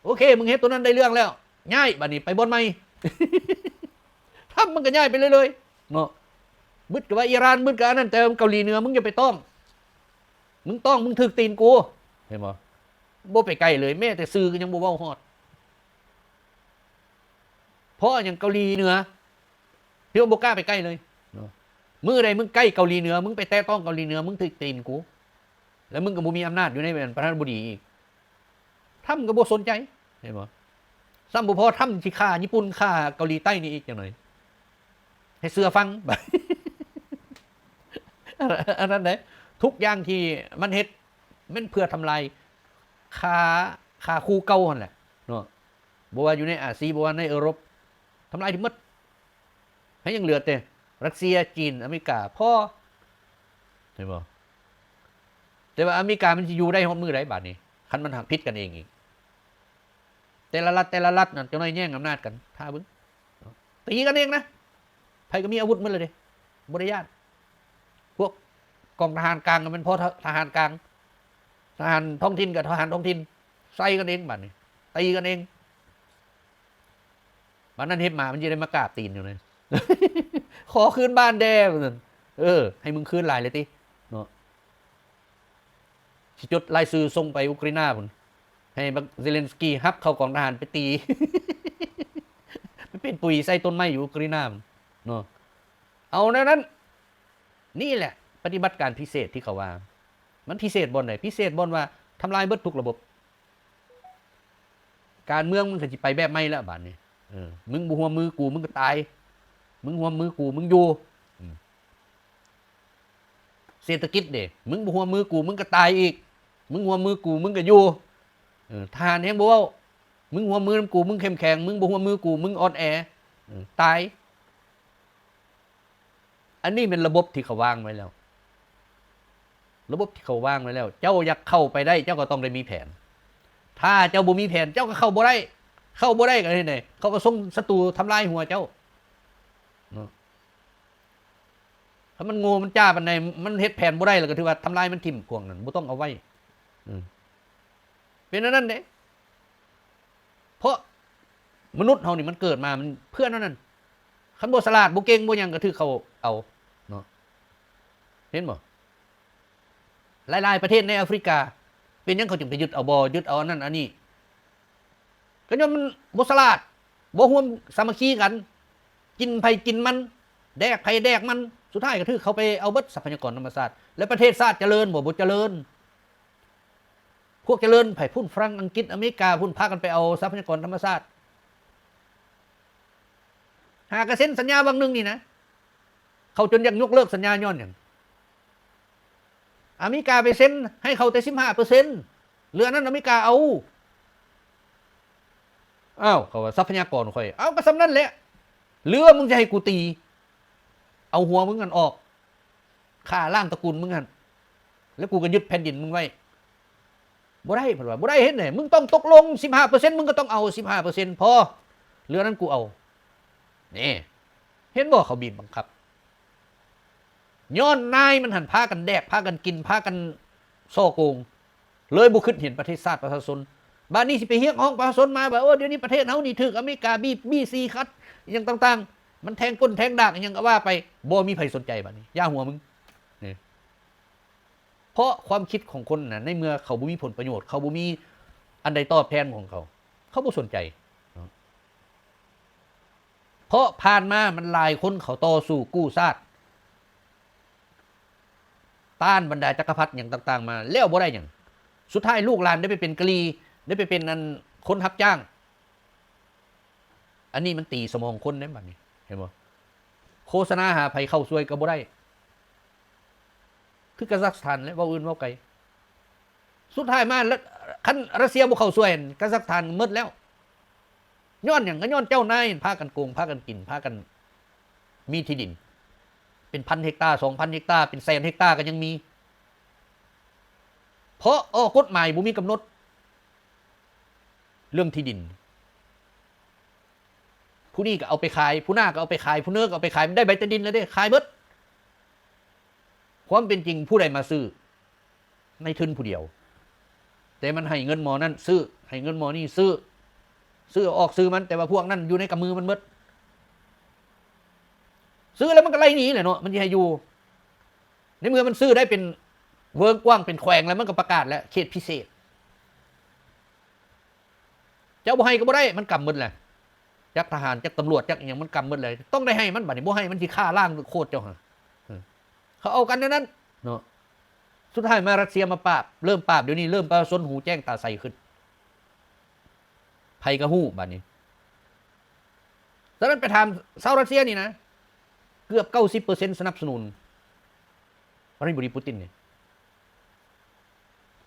ໂອເຄ ມຶງເຮັດຕົວນັ້ນໄດ້ເລື່ອງແລ້ວ ຍ້າຍ ບາດນີ້ໄປບ່ອນໃໝ່. ທຳມັນກໍຍ້າຍໄປເລື້ອຍ ເນາະ. ບຶດກໍວ່າອີຣານ ບຶດກໍອັນນັ້ນ ແຕ່ເກົາຫຼີເໜືອ ມຶງຢ່າໄປຕ້ອງ ມຶງຕ້ອງ ມຶງຖືກຕີນກູ ເຫັນບໍ່? ບໍ່ໄປໃກ້ເລີຍ ແມ້ແຕ່ຊື່ກໍຍັງບໍ່ເວົ້າຮອດ. ເພາະຫຍັງ? ເກົາຫຼີເໜືອ ຖືວ່າບໍ່ກ້າໄປໃກ້ເລີຍເນາະ. ມື້ໃດມຶງໃກ້ເກົາຫຼີເໜືອ ມຶງໄປແຕະຕ້ອງເກົາຫຼີເໜືອ ມຶງຖືກຕີນກູ ແລ້ວມຶງກໍບໍ່ມີອຳນາດຢູ່ໃນປະທານາທິບໍດີອີກ. ທຳກໍບໍ່ສົນໃຈ ເຫັນບໍ່? ຊ້ຳບໍ່ພໍ ທຳຊິຂ້າຍີ່ປຸ່ນ ຂ້າເກົາຫຼີໃຕ້ນີ້ອີກຈັກໜ້ອຍ ໃຫ້ເຊື່ອຟັງ. ອັນນັ້ນເດ້ ທຸກຢ່າງທີ່ມັນເຮັດ ແມ່ນເພື່ອທຳລາຍ ຂ້າ ຂ້າຄູ່ເກົ່າຫັ້ນແຫຼະເນາະ. ບໍ່ວ່າຢູ່ໃນອາຊີ ບໍ່ວ່າໃນເອີຣົບ ທຳລາຍທັງໝົດ ໃຫ້ຍັງເຫຼືອແຕ່ຣັດເຊຍ ຈີນ ອາເມລິກາ ພໍ ເຫັນບໍ່? ແຕ່ວ່າອາເມລິກາມັນຊິຢູ່ໄດ້ຮອດມື້ໃດບາດນີ້ ຄັນມັນຫາກຜິດກັນເອງອີກ? ແຕ່ລະລັດ ແຕ່ລະລັດນັ້ນ ຈັກໜ້ອຍແຍ່ງອຳນາດກັນ ຖ້າເບິ່ງ ຕີກັນເອງນະ. ໃຜກໍມີອາວຸດໝົດແລ້ວເດ້ ບໍ່ໄດ້ຢ້ານ. ພວກກອງທະຫານກາງກໍແມ່ນພໍທະ ທະຫານກາງ ທະຫານທ້ອງຖິ່ນກໍທະຫານທ້ອງຖິ່ນ ໃສ່ກັນເອງບາດນີ້ ຕີກັນເອງ. ບາດນັ້ນເຮັດໝາມັນຊິໄດ້ມາກາບຕີນຢູ່ນະ ຂໍຄືນບ້ານແດ່ວ່າຊັ້ນ. ເອີ ໃຫ້ມຶງຄືນຫຼາຍເລີຍຕິເນາະ. ຊິຈົດລາຍຊື່ສົ່ງໄປອຸກຣາຍນາພຸ້ນ ໃຫ້ບັກເຊເລັນສກີຮັບເຂົ້າກອງທະຫານໄປຕີ ໄປເປັນປຸ໋ຍໃສ່ຕົ້ນໄມ້ຢູ່ອຸກຣາຍນາພຸ້ນເນາະ. ເອົາແນວນັ້ນ. ນີ້ແຫຼະປະຕິບັດການພິເສດທີ່ເຂົາວ່າ ມັນພິເສດບ່ອນໃດ? ພິເສດບ່ອນວ່າທຳລາຍເບິດທຸກລະບົບ. ການເມືອງມັນກໍຊິໄປແບບໃໝ່ແລ້ວບາດນີ້. ເອີ ມຶງບໍ່ຮ່ວມມືກູ ມຶງກໍຕາຍ ມຶງຮ່ວມມືກູ ມຶງຢູ່. ເສດຖະກິດເດ ມຶງບໍ່ຮ່ວມມືກູ ມຶງກໍຕາຍອີກ ມຶງຮ່ວມມືກູ ມຶງກໍຢູ່. ເອີ ທະຫານແຮ່ງບໍ່ເວົ້າ ມຶງຮ່ວມມືນຳກູ ມຶງເຂັ້ມແຂງ ມຶງບໍ່ຮ່ວມມືກູ ມຶງອ່ອນແອ ເອີ ຕາຍ. ອັນນີ້ແມ່ນລະບົບທີ່ເຂົາວາງໄວ້ແລ້ວ ລະບົບທີ່ເຂົາວາງໄວ້ແລ້ວ. ເຈົ້າຢາກເຂົ້າໄປໄດ້ ເຈົ້າກໍຕ້ອງໄດ້ມີແຜນ. ຖ້າເຈົ້າບໍ່ມີແຜນ ເຈົ້າກໍເຂົ້າບໍ່ໄດ້ ເຂົ້າບໍ່ໄດ້ກໍເຮັດໃດ? ເຂົາກໍສົ່ງສັດຕູທຳລາຍຫົວເຈົ້າເນາະ. ຖ້າມັນໂງ່ມັນຈ້າປານໃດ ມັນເຮັດແຜນບໍ່ໄດ້ ແລ້ວກໍຖືວ່າທຳລາຍມັນຖິ້ມ ພວກນັ້ນບໍ່ຕ້ອງເອົາໄວ້. ເປັນອັນນັ້ນເດ້. ເພາະມະນຸດເຮົານີ້ມັນເກີດມາມັນເພື່ອແນວນັ້ນ. ຄັນບໍ່ສະຫຼາດ ບໍ່ເກັ່ງ ບໍ່ຫຍັງ ກໍຖືກເຂົາເອົາເນາະ. ເຫັນບໍ່? ຫຼາຍໆປະເທດໃນອາຟຣິກາ ເປັນຫຍັງເຂົາຈຶ່ງໄປຍຶດເອົາບໍ່ ຍຶດເອົາອັນນັ້ນອັນນີ້? ກໍຍ້ອນມັນບໍ່ສະຫຼາດ ບໍ່ຮ່ວມສາມັກຄີກັນ ກິນໃຜກິນມັນ ແດກໃຜແດກມັນ. ສຸດທ້າຍກໍຖືກເຂົາໄປເອົາເບິດ ຊັບພະຍາກອນທຳມະຊາດ. ແລ້ວປະເທດຊາດຈະເລີນບໍ່? ບໍ່ຈະເລີນ. ພວກຈະເລີນໃຜ? ພຸ້ນ ຝຣັ່ງ ອັງກິດ ອາເມລິກາ ພຸ້ນ ພາກັນໄປເອົາຊັບພະຍາກອນທຳມະຊາດ. ຫາກະເຊັນສັນຍາວັງໜຶ່ງນີ້ນະ ເຂົາຈົນຢາກຍົກເລີກສັນຍາຍ້ອນຫຍັງ? ອາເມລິກາໄປເຊັນໃຫ້ເຂົາແຕ່ສິບຫ້າເປີເຊັນ ເຫຼືອນັ້ນອາເມລິກາເອົາ. ອ້າວ ເຂົາວ່າຊັບພະຍາກອນຂ້ອຍ. ເອົາ ກໍສ່ຳນັ້ນແຫຼະ ຫຼືວ່າມຶງຈະໃຫ້ກູຕີ ເອົາຫົວມຶງຫັ້ນອອກ ຂ້າລ້າງຕະກູນມຶງຫັ້ນ ແລ້ວກູກໍຍຶດແຜ່ນດິນມຶງໄວ້. ບໍ່ໄດ້ ເພິ່ນວ່າ ບໍ່ໄດ້. ເຮັດແນວໃດ? ມຶງຕ້ອງຕົກລົງສິບຫ້າເປີເຊັນ ມຶງກໍຕ້ອງເອົາສິບຫ້າເປີເຊັນ ພໍ ເຫຼືອນັ້ນກູເອົາ. ນີ້ ເຫັນບໍ່? ເຂົາບີບບັງຄັບ ຍ້ອນນາຍມັນຫັ້ນພາກັນແດກ ພາກັນກິນ ພາກັນສໍ້ໂກງ ເລີຍບໍ່ຄິດເຫັນປະເທດຊາດປະຊາຊົນ. ບາດນີ້ຊິໄປຮຽກຮ້ອງປະຊາຊົນມາວ່າ ໂອ້ ດຽວນີ້ປະເທດເຮົານີ້ຖືກອາເມລິກາບີບ ບີບຊີ້ຂັດ ອີ່ຫຍັງຕ່າງໆ ມັນແທງກົ້ນແທງດາກ ອີ່ຫຍັງກໍວ່າໄປ. ບໍ່ມີໃຜສົນໃຈບາດນີ້ ຢ່າຫົວມຶງ. ເພາະຄວາມຄິດຂອງຄົນນະ ໃນເມື່ອເຂົາບໍ່ມີຜົນປະໂຫຍດ ເຂົາບໍ່ມີອັນໃດຕອບແທນຂອງເຂົາ ເຂົາບໍ່ສົນໃຈເນາະ. ເພາະຜ່ານມາມັນຫຼາຍຄົນເຂົາຕໍ່ສູ້ກູ້ຊາດ ຕ້ານບັນດາຈັກກະພັດຫຍັງຕ່າງໆມາ ແລ້ວບໍ່ໄດ້ຫຍັງ. ສຸດທ້າຍລູກຫຼານໄດ້ໄປເປັນກະຫຼີ່ ໄດ້ໄປເປັນອັນຄົນຮັບຈ້າງ. ອັນນີ້ມັນຕີສະໝອງຄົນເດ້ບາດນີ້ ເຫັນບໍ່? ໂຄສະນາຫາໃຜເຂົ້າຊ່ວຍກໍບໍ່ໄດ້ ຄືກາຊາກສະຖານແຫຼະ ເວົ້າອື່ນເວົ້າໄກ. ສຸດທ້າຍມາ ລະ ຄັນຣັດເຊຍບໍ່ເຂົ້າຊ່ວຍ ກາຊາກສະຖານໝົດແລ້ວ. ຍ້ອນຫຍັງ? ກໍຍ້ອນເຈົ້ານາຍພາກັນໂກງ ພາກັນກິນ ພາກັນມີທີ່ດິນເປັນພັນເຮັກຕາ ສອງພັນເຮັກຕາ ເປັນແສນເຮັກຕາກໍຍັງມີ. ເພາະອອກກົດໝາຍບໍ່ມີກຳນົດເລື່ອງທີ່ດິນ. ຜູ້ນີ້ກໍເອົາໄປຂາຍ ຜູ້ໜ້າກໍເອົາໄປຂາຍ ຜູ້ເນີກໍເອົາໄປຂາຍ ມັນໄດ້ໃບຕາດິນແລ້ວເດ້ ຂາຍເບິດ. ຄວາມເປັນຈິງຜູ້ໃດມາຊື້? ນາຍທຶນຜູ້ດຽວ ແຕ່ມັນໃຫ້ເງິນໝໍນັ້ນຊື້ ໃຫ້ເງິນໝໍນີ້ຊື້ ຊື້ເອົາອອກຊື່ມັນ ແຕ່ວ່າພວກນັ້ນຢູ່ໃນກຳມືມັນເບິດ. ຊື້ແລ້ວມັນກໍໄລ່ໜີແຫຼະເນາະ ມັນຊິໃຫ້ຢູ່ ໃນເມື່ອມັນຊື້ໄດ້ເປັນເວີ້ງກວ້າງເປັນແຂວງແລ້ວ ມັນກໍປະກາດແລ້ວເຂດພິເສດ ເຈົ້າບໍ່ໃຫ້ກໍບໍ່ໄດ້ ມັນກຳໝົດແຫຼະ ຈັກທະຫານ ຈັກຕຳຫຼວດ ຈັກອີ່ຫຍັງ ມັນກຳໝົດແຫຼະ ຕ້ອງໄດ້ໃຫ້ມັນ ບາດນີ້ບໍ່ໃຫ້ມັນຊິຂ້າລ້າງໂຄດເຈົ້າຫັ້ນ ເອີ ເຂົາເອົາກັນແນວນັ້ນເນາະ ສຸດທ້າຍມາຣັດເຊຍມາປາບ ເລີ່ມປາບ ດຽວນີ້ເລີ່ມປະຊາຊົນຫູແຈ້ງຕາໃສຂຶ້ນ ໃຜກໍຮູ້ບາດນີ້ ສະນັ້ນໄປຖາມຊາວຣັດເຊຍນີ້ນະ ເກືອບເກົ້າສິບເປີເຊັນສະໜັບສະໜູນ ວລາດີມີ ປູຕິນນີ້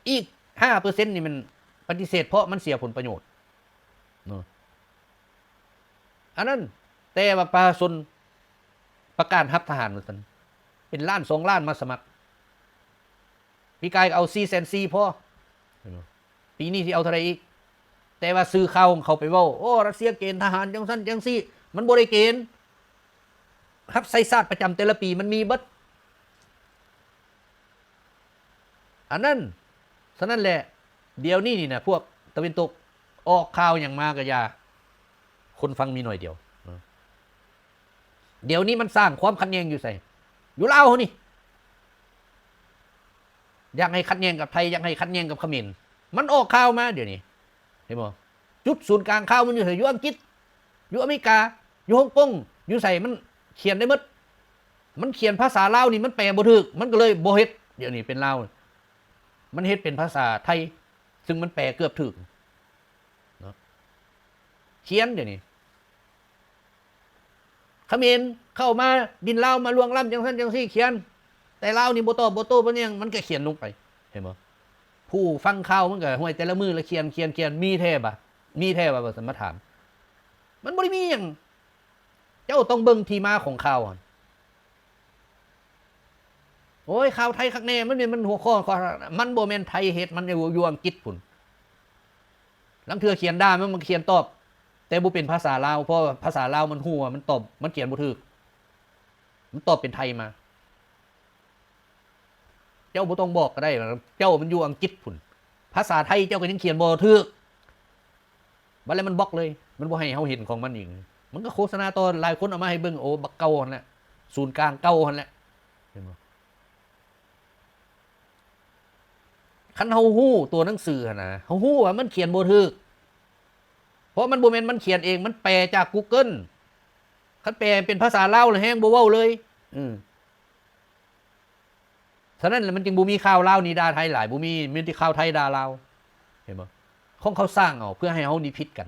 ອີກຫ້າເປີເຊັນນີ້ແມ່ນປະຕິເສດ ເພາະມັນເສຍຜົນປະໂຫຍດເນາະ ອັນນັ້ນ ແຕ່ວ່າປະຊາຊົນປະກາດຮັບທະຫານວ່າຊັ້ນ ເປັນລ້ານສອງລ້ານມາສະໝັກ ປີກາຍກໍເອົາສີ່ແສນສີ່ພໍ ເຫັນບໍ່? ປີນີ້ຊິເອົາເທົ່າໃດອີກ? ແຕ່ວ່າສື່ຂ່າວຂອງເຂົາໄປເວົ້າ ໂອ້ ຣັດເຊຍເກນທະຫານຈັ່ງຊັ້ນຈັ່ງຊີ້ ມັນບໍ່ໄດ້ເກນ ຮັບໃຊ້ຊາດປະຈຳແຕ່ລະປີມັນມີເບິດ ອັນນັ້ນ ສະນັ້ນແຫຼະ ດຽວນີ້ນີ້ນະ ພວກຕາເວັນຕົກອອກຂ່າວຫຍັງມາກໍຢ່າ ຄົນຟັງມີໜ້ອຍດຽວ ດຽວນີ້ມັນສ້າງຄວາມຂັດແຍ່ງຢູ່ໃສ? ຢູ່ລາວເຮົານີ້ ຢາກໃຫ້ຂັດແຍ່ງກັບໄທ ຢາກໃຫ້ຂັດແຍ່ງກັບຂະເໝນ ມັນອອກຂ່າວມາດຽວນີ້ ເຫັນບໍ່? ຈຸດສູນກາງຂ່າວມັນຢູ່ໃສ? ຢູ່ອັງກິດ ຢູ່ອາເມລິກາ ຢູ່ຮົງກົງ ຢູ່ໃສ? ມັນຂຽນໄດ້ໝົດ ມັນຂຽນພາສາລາວນີ້ມັນແປບໍ່ຖືກ ມັນກໍເລີຍບໍ່ເຮັດ ດຽວນີ້ເປັນລາວ ມັນເຮັດເປັນພາສາໄທ ຊຶ່ງມັນແປເກືອບຖືກເນາະ ຂຽນດຽວນີ້ ຂະເໝນເຂົ້າມາດິນລາວມາລ່ວງລ້ຳຈັ່ງຊັ້ນຈັ່ງຊີ້ ຂຽນ ແຕ່ລາວນີ້ບໍ່ຕອບບໍ່ໂຕ້ບໍ່ຫຍັງ ມັນກໍຂຽນລົງໄປ ເຫັນບໍ່? ຜູ້ຟັງຂ່າວມັນກໍ ຫ້ວຍ ແຕ່ລະມື້ລະຂຽນ ຂຽນ ຂຽນ ມີແທ້ບະ? ມີແທ້ບະ? ວ່າຊັ້ນມາຖາມ ມັນບໍ່ໄດ້ມີຫຍັງ ເຈົ້າຕ້ອງເບິ່ງທີ່ມາຂອງຂ່າວຫັ້ນ ໂອ້ຍ ຂ່າວໄທຄັກແນ່ ມັນແມ່ນ ມັນຫົວຂໍ້ ມັນບໍ່ແມ່ນໄທເຮັດ ມັນຢູ່ ຢູ່ອັງກິດພຸ້ນ ລາງເທື່ອຂຽນດ່າມັນ ມັນຂຽນຕອບ ແຕ່ບໍ່ເປັນພາສາລາວ ເພາະວ່າພາສາລາວມັນຮູ້ວ່າມັນຕອບ ມັນຂຽນບໍ່ຖືກ ມັນຕອບເປັນໄທມາ ເຈົ້າບໍ່ຕ້ອງບອກກໍໄດ້ ເຈົ້າມັນຢູ່ອັງກິດພຸ້ນ ພາສາໄທເຈົ້າກໍຍັງຂຽນບໍ່ຖືກ ບັດແລ້ວມັນບລັອກເລີຍ ມັນບໍ່ໃຫ້ເຮົາເຫັນຂອງມັນອີກ ມັນກໍໂຄສະນາຕໍ່ ຫຼາຍຄົນເອົາມາໃຫ້ເບິ່ງ ໂອ້ ບັກເກົ່າຫັ້ນແຫຼະ ສູນກາງເກົ່າຫັ້ນແຫຼະ ເຫັນບໍ່? ຄັນເຮົາຮູ້ຕົວໜັງສືຫັ້ນນະ ເຮົາຮູ້ວ່າມັນຂຽນບໍ່ຖືກ ເພາະມັນບໍ່ແມ່ນມັນຂຽນເອງ ມັນແປຈາກ Google ຄັນແປເປັນພາສາລາວແລ້ວແຮງບໍ່ເວົ້າເລີຍ ເອີ ສະນັ້ນແຫຼະ ມັນຈຶ່ງບໍ່ມີຂ່າວລາວນີ້ດ່າໄທຫຼາຍ ບໍ່ມີ ມີແຕ່ຂ່າວໄທດ່າລາວ ເຫັນບໍ່? ຂອງເຂົາສ້າງເອົາ ເພື່ອໃຫ້ເຮົານີ້ຜິດກັນ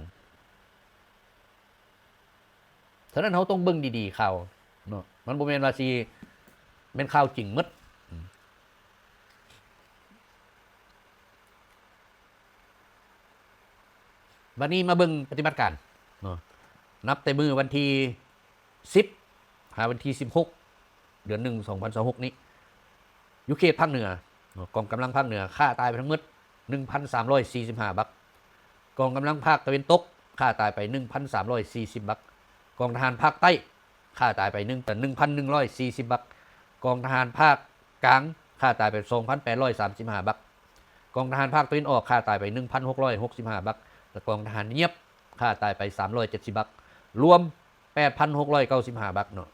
ສະນັ້ນເຮົາຕ້ອງເບິ່ງດີໆຂ່າວເນາະ ມັນບໍ່ແມ່ນວ່າຊິແມ່ນຂ່າວຈິງໝົດ ອືມ ບັດນີ້ມາເບິ່ງປະຕິບັດການເນາະ ນັບແຕ່ມື້ວັນທີສິບ ຫາວັນທີສິບຫົກ ເດືອນໜຶ່ງ ສອງພັນຊາວຫົກນີ້ ຢູ່ເຂດພາກເໜືອເນາະ ກອງກຳລັງພາກເໜືອຂ້າຕາຍໄປທັງໝົດ ໜຶ່ງພັນສາມຮ້ອຍສີ່ສິບຫ້າບັກ, ກອງກຳລັງພາກຕາເວັນຕົກຂ້າຕາຍໄປ ໜຶ່ງພັນສາມຮ້ອຍສີ່ສິບບັກ, ກອງທະຫານພາກໃຕ້ຂ້າຕາຍໄປ ໜຶ່ງ ໜຶ່ງພັນໜຶ່ງຮ້ອຍສີ່ສິບບັກ, ກອງທະຫານພາກກາງຂ້າຕາຍໄປ ສອງພັນແປດຮ້ອຍສາມສິບຫ້າບັກ, ກອງທະຫານພາກຕາເວັນອອກຂ້າຕາຍໄປ ໜຶ່ງພັນຫົກຮ້ອຍຫົກສິບຫ້າບັກ ແລະ ກອງທະຫານງຽບຂ້າຕາຍໄປ ສາມຮ້ອຍເຈັດສິບບັກ, ລວມ ແປດພັນຫົກຮ້ອຍເກົ້າສິບຫ້າບັກເນາະ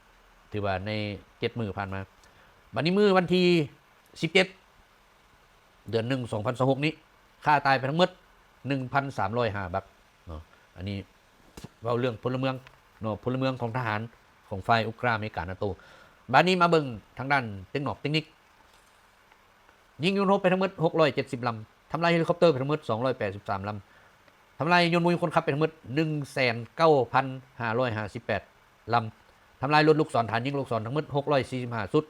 ຖືວ່າໃນເຈັດມື້ຜ່ານມາ. ບັດນີ້ມື້ວັນທີສິບເຈັດ ເດືອນໜຶ່ງ ສອງພັນຊາວຫົກນີ້ ຂ້າຕາຍໄປທັງໝົດ ໜຶ່ງພັນສາມຮ້ອຍຫ້າບັກເນາະ. ອັນນີ້ເວົ້າເລື່ອງພົນລະເມືອງເນາະ ພົນລະເມືອງຂອງທະຫານຂອງຝ່າຍອຸກຣາເມການາໂຕ. ບັດນີ້ມາເບິ່ງທາງດ້ານເຕັກນອກເຕັກນິກ. ຍິງຍົນຮົບໄປທັງໝົດ ຫົກຮ້ອຍເຈັດສິບລຳ, ທຳລາຍເຮລິຄອບເຕີໄປທັງໝົດ ສອງຮ້ອຍແປດສິບສາມລຳ, ທຳລາຍຍົນບໍ່ມີຄົນຂັບໄປທັງໝົດ ໜຶ່ງແສນເກົ້າພັນຫ້າຮ້ອຍຫ້າສິບແປດລຳ, ທຳລາຍລົດລູກສອນ ຖານຍິງລູກສອນ ທັງໝົດ ຫົກຮ້ອຍສີ່ສິບຫ້າຊຸດ,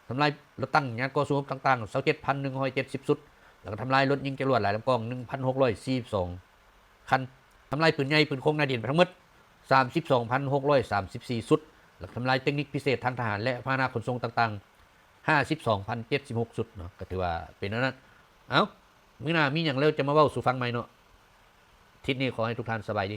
ທຳລາຍລົດຕັງຍານຕໍ່ສູ້ຮົບຕ່າງໆ ຊາວເຈັດພັນໜຶ່ງຮ້ອຍເຈັດສິບຊຸດ, ແລ້ວກໍທຳລາຍລົດຍິງຈະຫຼວດຫຼາຍລຳກອງ ໜຶ່ງພັນຫົກຮ້ອຍສີ່ສິບສອງຄັນ, ທຳລາຍປືນໃຫຍ່ ປືນໂຄງໜ້າດິນໄປທັງໝົດ ສາມສິບສອງພັນຫົກຮ້ອຍສາມສິບສີ່ຊຸດ, ແລ້ວກໍທຳລາຍເຕັກນິກພິເສດທາງທະຫານ ແລະ ພາຫະນະຂົນສົ່ງຕ່າງໆ ຫ້າສິບສອງພັນເຈັດສິບຫົກຊຸດເນາະ. ກໍຖືວ່າເປັນແນວນັ້ນ. ເອົ້າ, ມື້ໜ້າມີຫຍັງແລ້ວຈະມາເວົ້າສູ່ຟັງໃໝ່ເນາະ. ທິດນີ້ຂໍໃຫ້ທຸກທ່ານສະບາຍດີ.